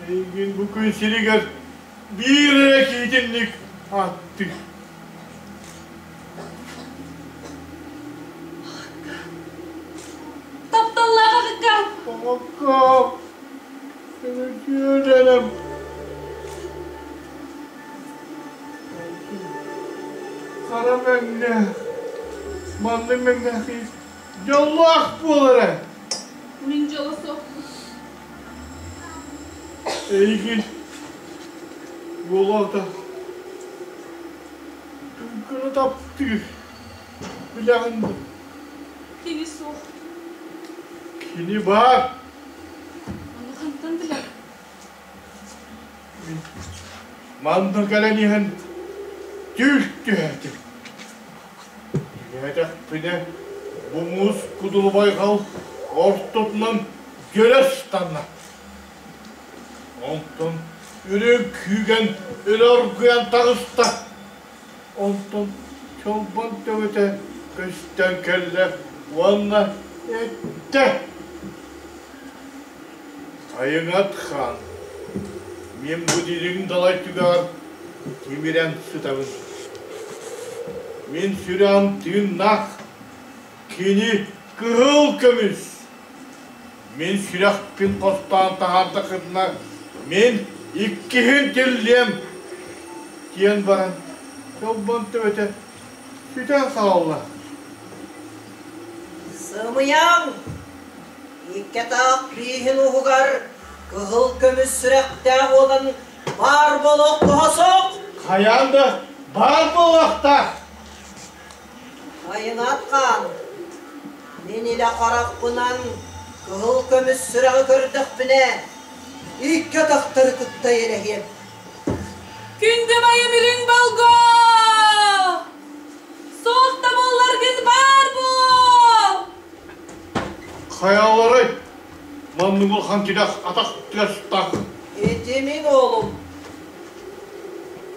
Эйигин бу күн сиригэр биир эрэ киһитинник ааттыыр. Тапталлаах аҕыкка! Аҕыкка! Үтүөлэрим! Хара мэҥнээх, маннык мэҥнээх дьоллоох буолара. Мин дьоло суохпун. Эйигин буолуота Түҥкүнү таптыыр, билэҕин дуо? Кини суох. Кини баар. Ону хантан билэҕин? Мин манна кэлэн иһэн түүл түһээтим. Түһээтэхпинэ бу муус кудулу байҕал ортотунан дьөлө ыстанна. Онтон Үрүҥ күүгэн өрө оргуйан таҕыста. Онтон Чолбон төбөтө көстөн кэллэ уонна эттэ: «Сайыҥат хаан, мин бу дириҥ далай түгэҕэр тимирэн сытабын. Мин сүрэҕим тыыннаах, кини кыһыл көмүс. Мин сүрэхпин хостоон таһаардаххытына, мин иккиһин тиллиэм!» диэн баран, Чолбон төбөтө сүтэн хаалла. Сымыйаҥ! Икки атах бииһин уһугар кыһыл көмүс сүрэхтээх уолан баар буолуох туһа суох! Хайаан да баар буолуохтаах! Айыҥат хаан, мин илэ харахпынан кыһыл көмүс сүрэҕи көрдөхпүнэ, икки атахтары кытта эйэлэһиэм. Күндү байым үрүҥ болго! Суох да буолларгын баар буол! Хайаларай? Маннык улахан тилэх атах тыастаах. Ити мин уолум.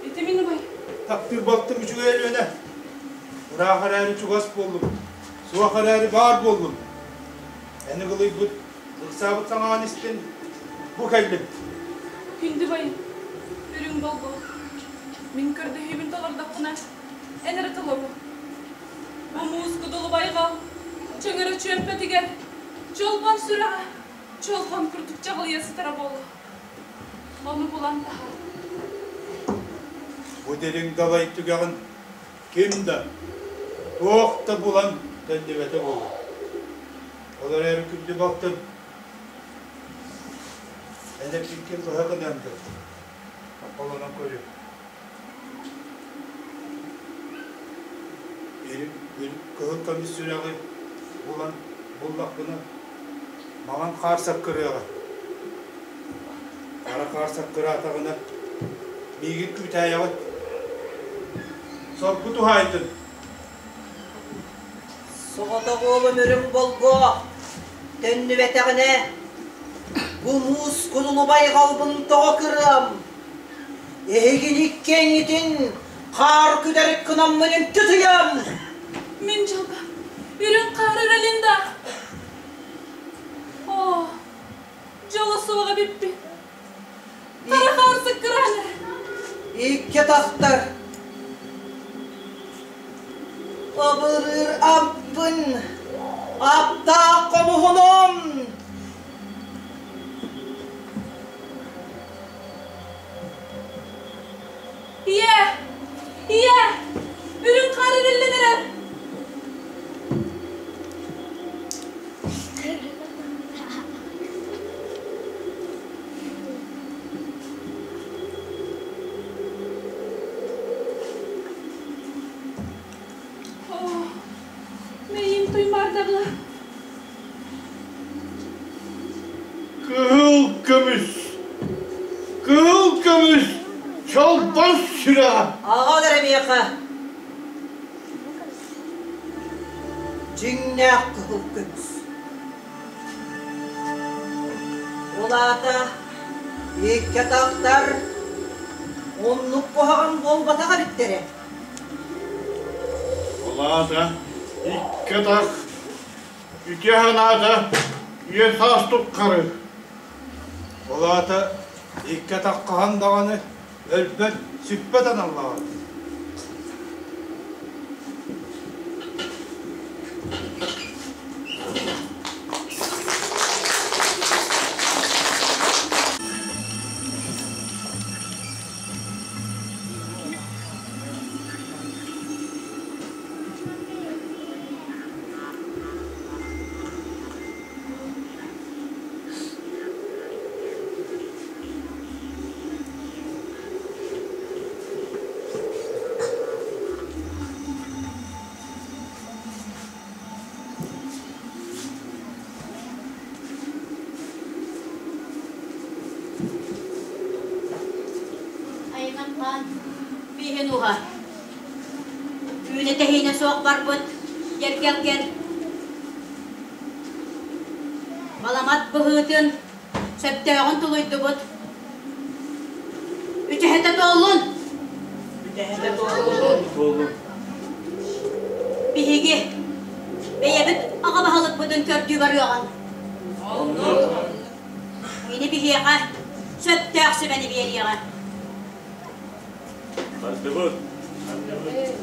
Ити мин убай. Таптыыр балтым үчүгэй Өлүөнэ. Ыраах эрээри чугас буоллум, суох эрээри баар буоллум. Эн ыгылыйбыт, ыксаабыт саҥаҕын истин, бу кэллим. Күндү байым, үрүҥ болго. Мин көрдөһүүбүн толордоххуна, эн эрэ толоруо. Бу муус кудулу байҕал, чөҥөрө чүөмпэтигэр, чолбон сүрэҕэ, чолбон курдук чаҕылыйа сытара буолуо. Ону булан таһаар. Бу дириҥ далай түгэҕин ким да, туох да булан төннүбэтэ буолуо. Ол эрээри күндү балтым, эн эппиккин быһа гыныам дуо? Холонон көрүө. Кыһыл көмүс сүрэҕи булан буллахпына, маҥан хаар саккырыаҕа. Хара хаар саккыраатаҕына, миигин күүтээйэҕит. Соргу туһаайдын. Соҕотох уолум үрүҥ болго төннүбэтэҕинэ, бу муус кудулу байҕалбын тоҕо кырыам? Эһигини иккиэҥҥитин хаар күдэрик гынаммын үнтү тыйам! Мин дьылҕам үрүҥ хаар эрэлин да. Оо, дьоло суоҕа бүппүт. Хара хаар сыккыраан эрэ. Икки атахтар абырыыр аппын, аптаах хомуһунум! Ийээ! Ийээ! Үрүҥ хаар эриллэн эрэр! Оо, мэйиим туймаардаҕа. Кыһыл көмүс, кыһыл көмүс, чолбон сүрэҕэ. Аҕал эрэ миэхэ. Дьиҥнээх кыһыл көмүс. Ол аата икки атахтар оннук куһаҕан буолбатах эбиттэрэ. Ол аата икки атах үтүө санаата үйэ саас туххары. Ол аата икки атах хаһан даҕаны өлбөт, сүппэт аналлааҕа. Айынан хаан бииһин уһа. Түүнэ тэһиинэ суох барбыт дьэргэлгэн Баламат быһыытын сөптөөҕүн тулуйдубут. Үтэһэтэ туоллун! Үтэһэтэ туоллун! Туоллун. Биһиги бэйэбит аҕа баһылыкпытын көрдүү барыаҕыҥ. Оннук. Кини биһиэхэ сөптөөх сүбэни биэриэҕэ. Бардыбыт. Бардыбыт.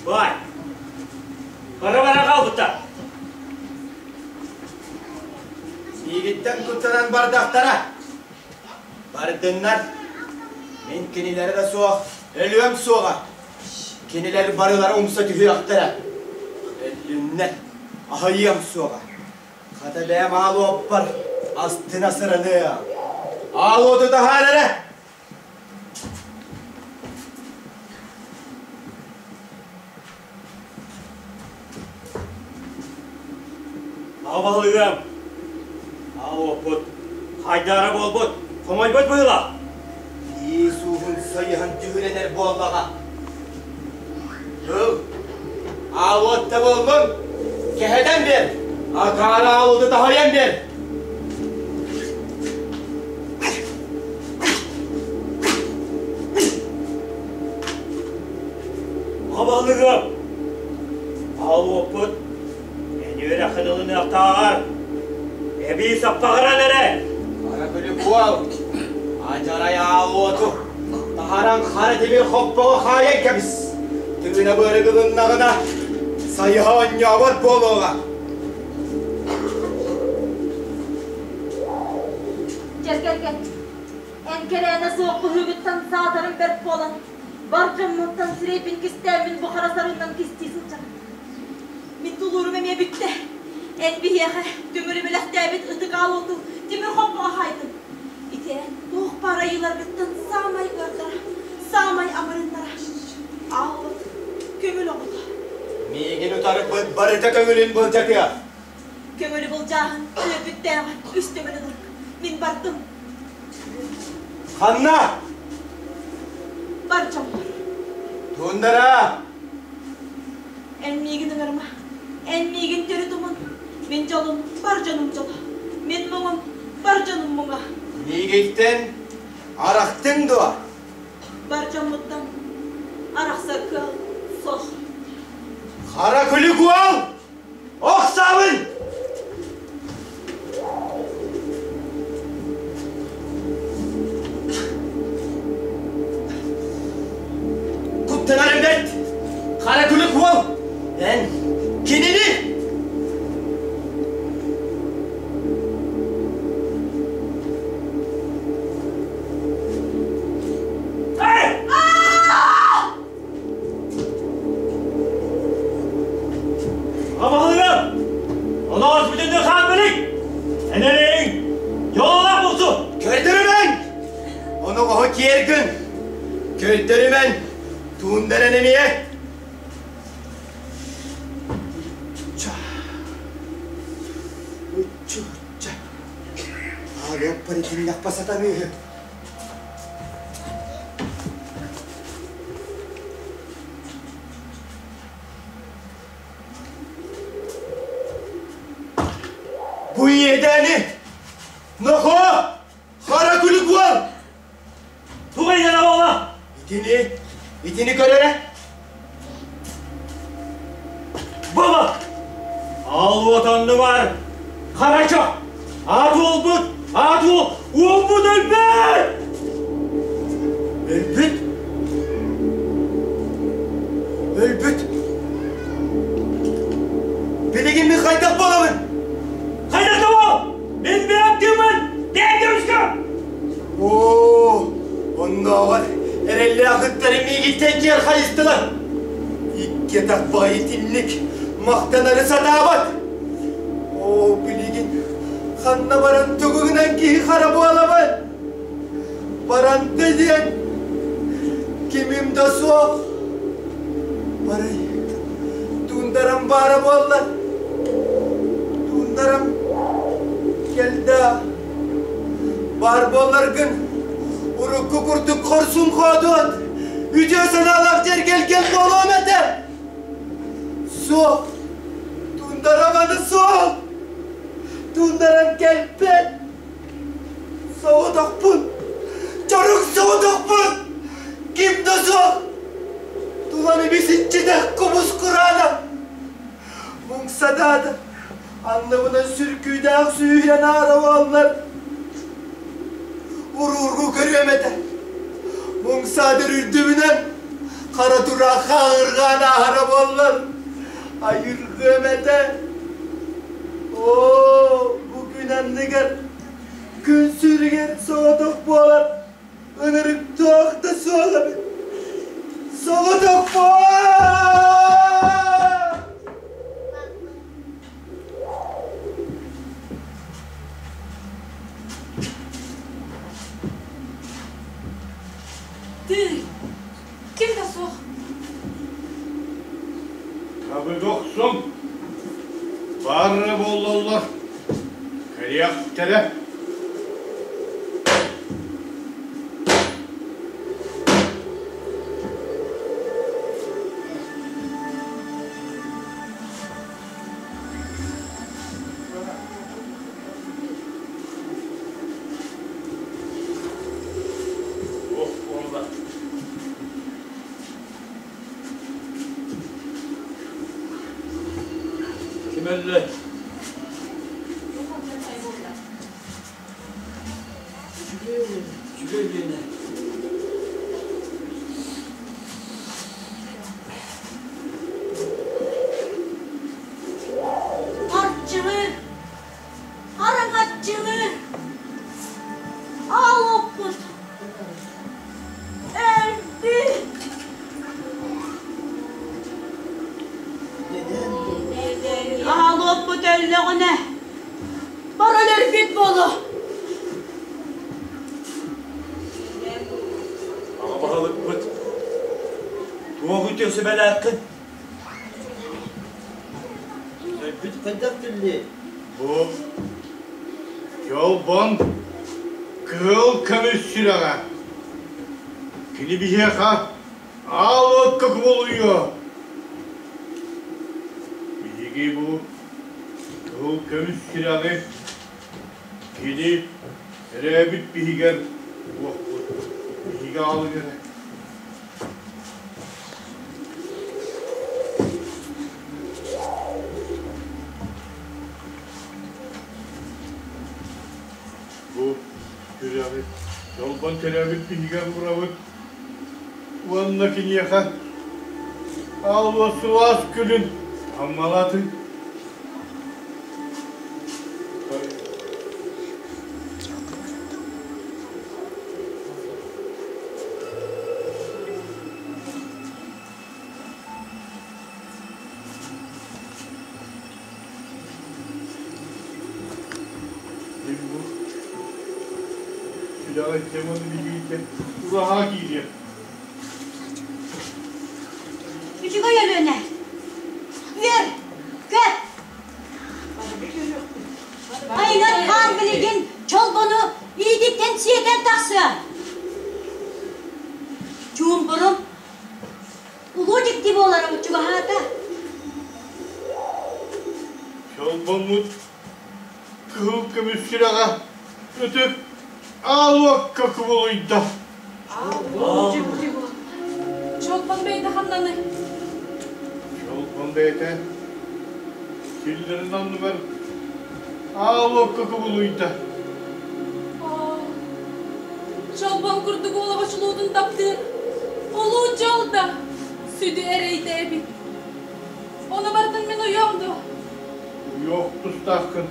Бай! Бара-бара хаалбыттар. Миигиттэн куттанан бардахтара. Бардыннар. Мин кинилэри да суох, өлүөм суоҕа. Кинилэр барылара умса түһүөхтэрэ. Өллүннэр, аһыйыам суоҕа. Хата бэйэм аал уоппар астына сыраныам. Аал уоту таһаар эрэ! Аҕа баһылыгым, аал уоппут хайдаара буолбут, хомойбут быһыылаах. Биис ууһун сайыһан түһүлэнэр буоллаҕа. Ыл, аал уотта буоллун, кэһэтэн биэр, акаары аал уоту таһыйан биэр. Аҕа баһылыгым, аал уоппут эн үөрэххин ылыныахтааҕар эбии саппаҕыран эрэ. Хара күлүк уол, адьарай аал уоту таһаран хара тимир хоппоҕо хаайан кэбис. Тыына быарык ылыннаҕына, сайыһа оонньообот буолуоҕа. Дьэргэргэн, эн кэрээнэ суох быһыыгыттан саатарым бэрт буолан, бар дьоммуттан сирэйбин кистээммин бу хара сарыннан кистии сылдьабын. Мин тулуурум эмиэ бүттэ. Эн биһиэхэ көҥүлү бэлэхтээбит ытык аал уоту тимир хоппоҕо хаайдым. Ити эн туох баар айыыларгыттан саамай ыардара, саамай амырыыннара. Аал уот көҥүл оҕото. Миигин утарбыт барыта көҥүлүн былдьатыа. Көҥүлү былдьааһын өлөрбүттээҕэ үс төгүл ынырык. Мин бардым. Ханна? Бар дьоммор. Тундара! Эн миигин ыҥырыма. Эн миигин төрүт умун. Мин дьолум, бар дьонум дьоло. Мин муҥум, бар дьонум муҥа. Миигиттэн арахтыҥ дуо? Бар дьоммуттан арахсар кыал суох. Хара күлүк уол! Охсабын! Куттанарым бэрт! Хара күлүк уол! Эн кинини! Абаһылыгым! Олоҕос бүтүннүү хаалбылык! Энэриҥ! Дьоллоох булсу! Көрдөрүмэҥ! Оноҕоһу киэр гын! Көрдөрүмэҥ! Туундаран эмиэ! Учча! Учча, учча! Аалыаппар итиннэхпэ сатаныыһы. Бу иэдээни нохоо хара күлүк уол! Тугу иһэн оҕола? Итини, итини көр эрэ. Баба! Ал уот оннугар харача! Аат уолбут! Аат уол! Уолбут өлбүт! Өлбүт? Өлбүт? Билигин мин хайдах буолабын? Хайдах да буол! Мин бэйэм тыыммын бэйэм көмүскүөм! Оо, оннооҕор эрэллээх ыттары миигиттэн киэр хайыстылар. Икки атах баҕайы итинник махтанары сатаабат. Оо, билигин ханна баран тугу гынан киһи хара буолабын? Баранты диэн кимим да суох. Барай. Туундарам баара буолла. Туундарам кэлдэ. Баар буолларгын урукку курдук хорсун хоодуот, үтүө санаалаах дьэргэлгэн буолуом этэ. Суох. Туундарам аны суох. Туундарам кэлбэт. Соҕотохпун! Чорук соҕотохпун! Ким да суох! Тулам ибис-иччитэх кубус кураанах! Муҥсадаата, анныбынан сүргүүдээх сүүһүрэн аара буоллар, уруургу көрүөм этэ. Муҥсаатар үрдүбүнэн хара тураах хааҕырҕаан ааһара буоллар, айыргыам этэ. Оо, бу күн анныгар, күн сүрүгэр соҕотох буолар ынырык туох да суох эбит. Соҕотох буол! Тыый, ким да суох. Табыгохсун, бары буоллаллар, кэлиэхтэрэ. Ох, буолла. Ким өллө? Үчүгэй, үчүгэй диэнэ. Арчылыыр, араҥаччылыыр, аал оппут өлбүт. Аал оппут өллөҕүнэ, бар өлөрбүт буолуо. Аҕа баһылыкпыт туох үтүө сүбэлээххин? Өлбүт хайдах биллиэй? Бу Чолбон кыыл көмүс сүрэҕэ. Кини биһиэхэ аал уокка кубулуйуо. Биһиги бу кыыл көмүс сүрэҕи кини төрөөбүт биһигэр уохпут. Биһиги аалыгар Бу күрэҕи Чолбон төрөөбүт биһигэр уурабыт уонна киниэхэ алуо сылаас күлүн аммалатын. Мин бу сүрэҕи теманы билиитэ ураһа киириэ. Үчүгэй Өлүөнэ! Үөр! Көт! Айыҥар хаан билигин чолбону иититтэн сиэтэн тахсыа. Чуумпурум улуу дьикти буоларым чугаһаата. Чолбоммут кыһыл көмүс сүрэҕэ ытык аал уокка кубулуйда. Дьикти буол. Чолбон бэйэтэ ханнаный? Чолбон бэйэтэ силлэрин анныгар аал уокка кубулуйда. Чолбон курдук уола бочулуутун таптыыр улуу дьол да сүдү эрэйдэ эбит. Ону барытын мин уйуом дуо? Уйуох тустааххын,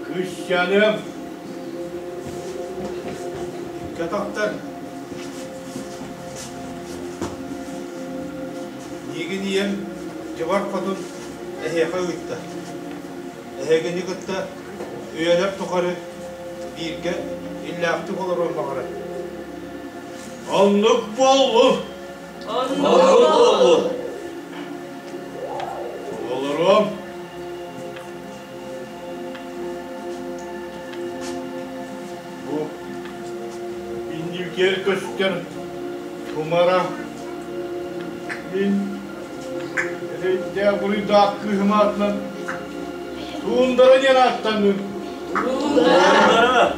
кыысчааныам. Катактар. Миигин ийэм дьыбар хотун эһиэхэ ыытта. Эһигини кытта үйэлэр тухары бииргэ иллээхтик олоруон баҕарар. Оннук буоллун! Оннук буоллун! Толоруом. Бу иннибитигэр көстөр тумара мин эрэйдээх буруйдаах кыыһым аатынан Туундара диэн ааттанным. Туундара!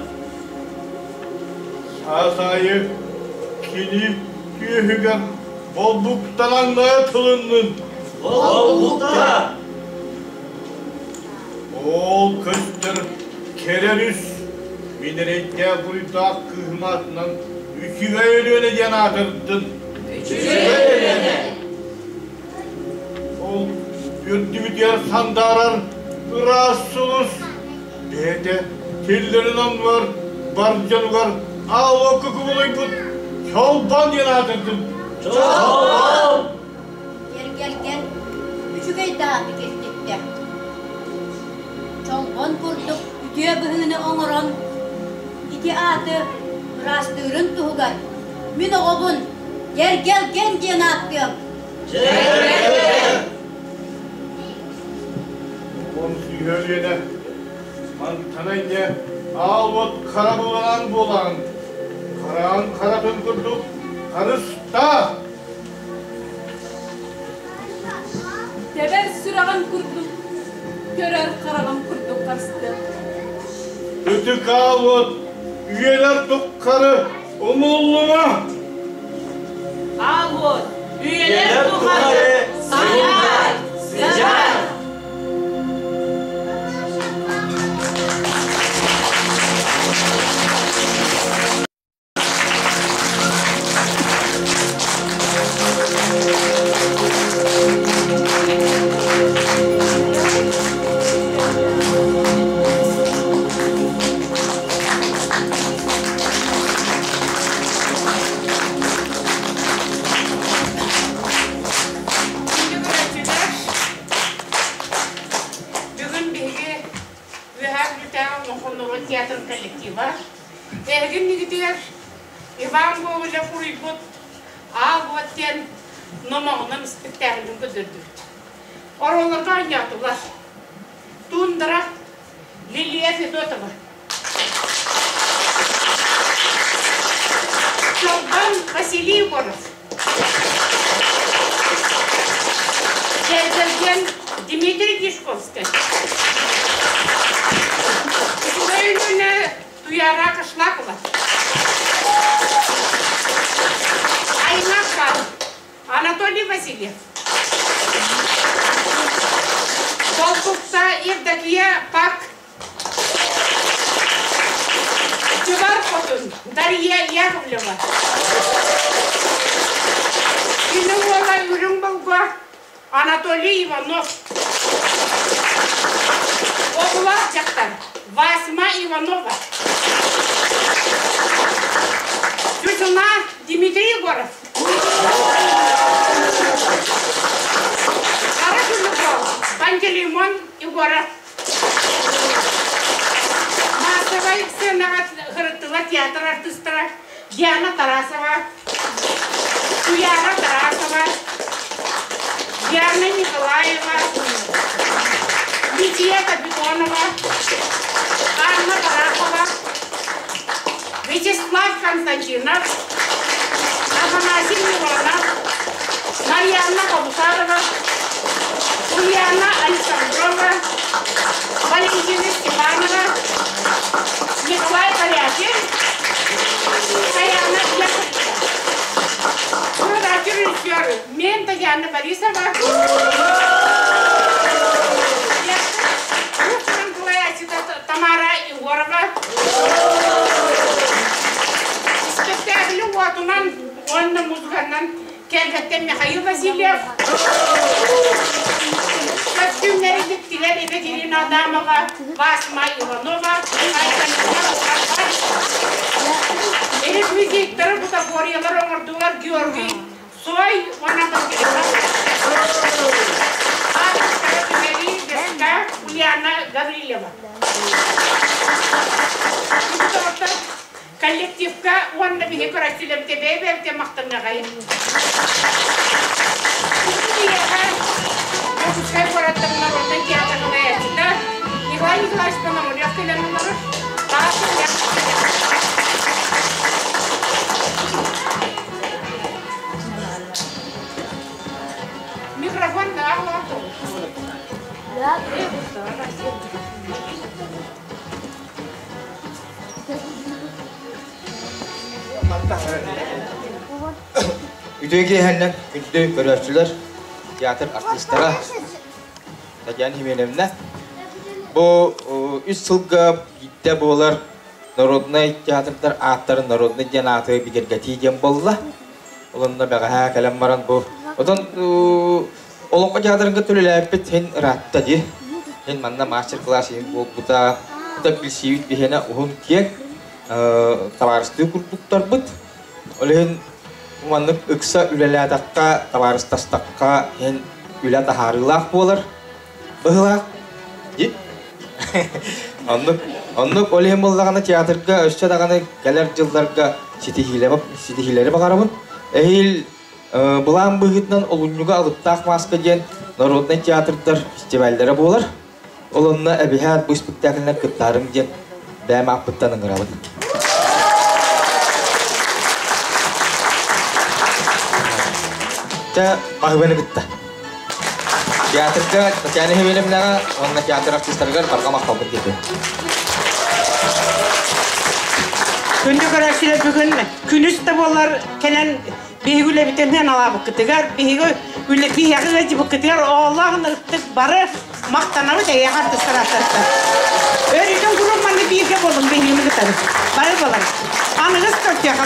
Саас аайы кини түөһүгэр болбукталаҥная тылыннын. Болбукта! Ол көстөр кэрэ үс мин эрэйдээх буруйдаах кыыһым аатынан Үчүгэй Өлүөнэ диэн аатырдын. Үчүгэй Өлүөнэ! Ол үрдүбүтүгэр сандаарар ыраас сулус бэйэтэ тиллэрин оннугар бар дьонугар аал уокка кубулуйбут Чолбон диэн аатырдын. Чолбон! Эргэлгэн үчүгэй дааты киртиттэ. Чолбон курдук үтүө быһыыны оҥорон, ити ааты ыраастыырын туһугар мин оҕобун Эргэлгэн диэн ааттыам. Эргэлгэн! Оҕом сүүһэ Өлүөнэ, мантан инньэ аал уот хара буолан буолаҕын, хараҕын харатын курдук харыстаа! Тэбэр сүрэҕин курдук, көрөр хараҕым курдук харыстыам. Ытык аал уот үйэлэр туххары умуллума! Аал уот үйэлэр тухары сыдьаай! Сыдьаай! Бүгүн биһиги Үөһээ Бүлүүтээҕи Олоҥхо театрын коллектива Эһиги иннигитигэр Иван Гоголев уруйбут Аал уот диэн номоҕунан испиктээкилин көрдөрдүбүт. Оруолларга оонньоотулар. Тундра Лилия Федотова. Чолбон Василий Егоров. Дьэргэлгэн Дмитрий Дьячковскай. Үчүгэй Туяра Кашлакова. Айна Анатолий Васильев. Солбукта Евдокия Пак. Чубар Хотун Дарья Яковлева. Күнү уола Үрүҥ Болго Анатолий Иванов. Оҕолор дьахтар Васьма Иванова. Чучуна Дмитрий Егоров. Хара Куликов, Пантелеймон Егоров. Массовай сценаҕа ырыттыла театр артыыстара Диана Тарасова, Туяра Тарасова, Диана Николаева, Лидия Капитонова, Анна Тарасова, Вячеслав Константинов, Афанасий Миронов, Марьяна Кобусарова, Ульяна Александрова, Валентина Степанова, Николай Корякин, Татьяна Яковлева. Продюсер режиссер мен Татьяна Борисова. Тамара Егорова. Испэктээкили уотунан уонна музыканан кэргэттэн Михаил Васильев. Көстүүмнэри тиктилэр Екатерина Адамова, Васма Иванова, Айталина Реквизиттары бутафориялар оҥордулар Георгий Цой уонна Маргарита. Ааттара түмэли Беска Ульяна Гаврильева. Коллективка уонна биһи көрөөччүлэрбитэ бэйэ-бэйэбитэ махтаныаҕайын. Биһиэхэ Дьокуускай куораттан народнай театр салайааччыта Николай Николаевич Пономарев кэлэн олорор. Микрофон Үтүө киэһэннэн күндү көрөөччүлэр, театр артыыстара Татьяна Хименовна. Бу үс сылга биирдэ буолар народнай театрдар ааттарын народнай диэн ааты бигэргэтии диэн буолла. Олонно бэҕэһээ кэлэн баран бу отон Олоҥхо театрын кытта үлэлээппит син ыраатта дии. Мин манна мастер-класс иһин буолбута. Это билсиибит биһиэнэ уһун киэҥ табаарыстыы курдуктарбыт. Ол иһин маннык ыкса үлэлээтэххэ, табаарыстастахха иһин үлэ таһаарыылаах буолар. Быһыылаах. Дии. Оннук, оннук ол иһин буоллаҕына театрга өссө даҕаны кэлэр дьылларга ситиһиилэри баҕарабын. Эһиил Былаан быһыытынан олунньуга Алыптаах мааска диэн народнай театрдар фестиваллара буолар. Ол онно эбиһээт бу спектакльнар кыттаарым диэн бэйэм ааппыттан ыҥырабын. Чэ, баһыбаны кытта. Театрга Татьяна Хемелевнаҕа уонна театр артистарыгар барҕа махталбын тиэрдэбин. Күндү көрөөччүлэр бүгүн күнүс да буоллар кэлэн биһиги үлэбитинэн алаабыккытыгар, биһиги үлэ биһиэхэ ыалдьыбыккытыгар оҕолоох ынырыктык бары махтанабыт эйиэхэ артыстарааттартан. Өрүтүн куруук манна бииргэ буолуҥ биһигини кытары. Бары буолар. Аныгыс көрсүөхэ.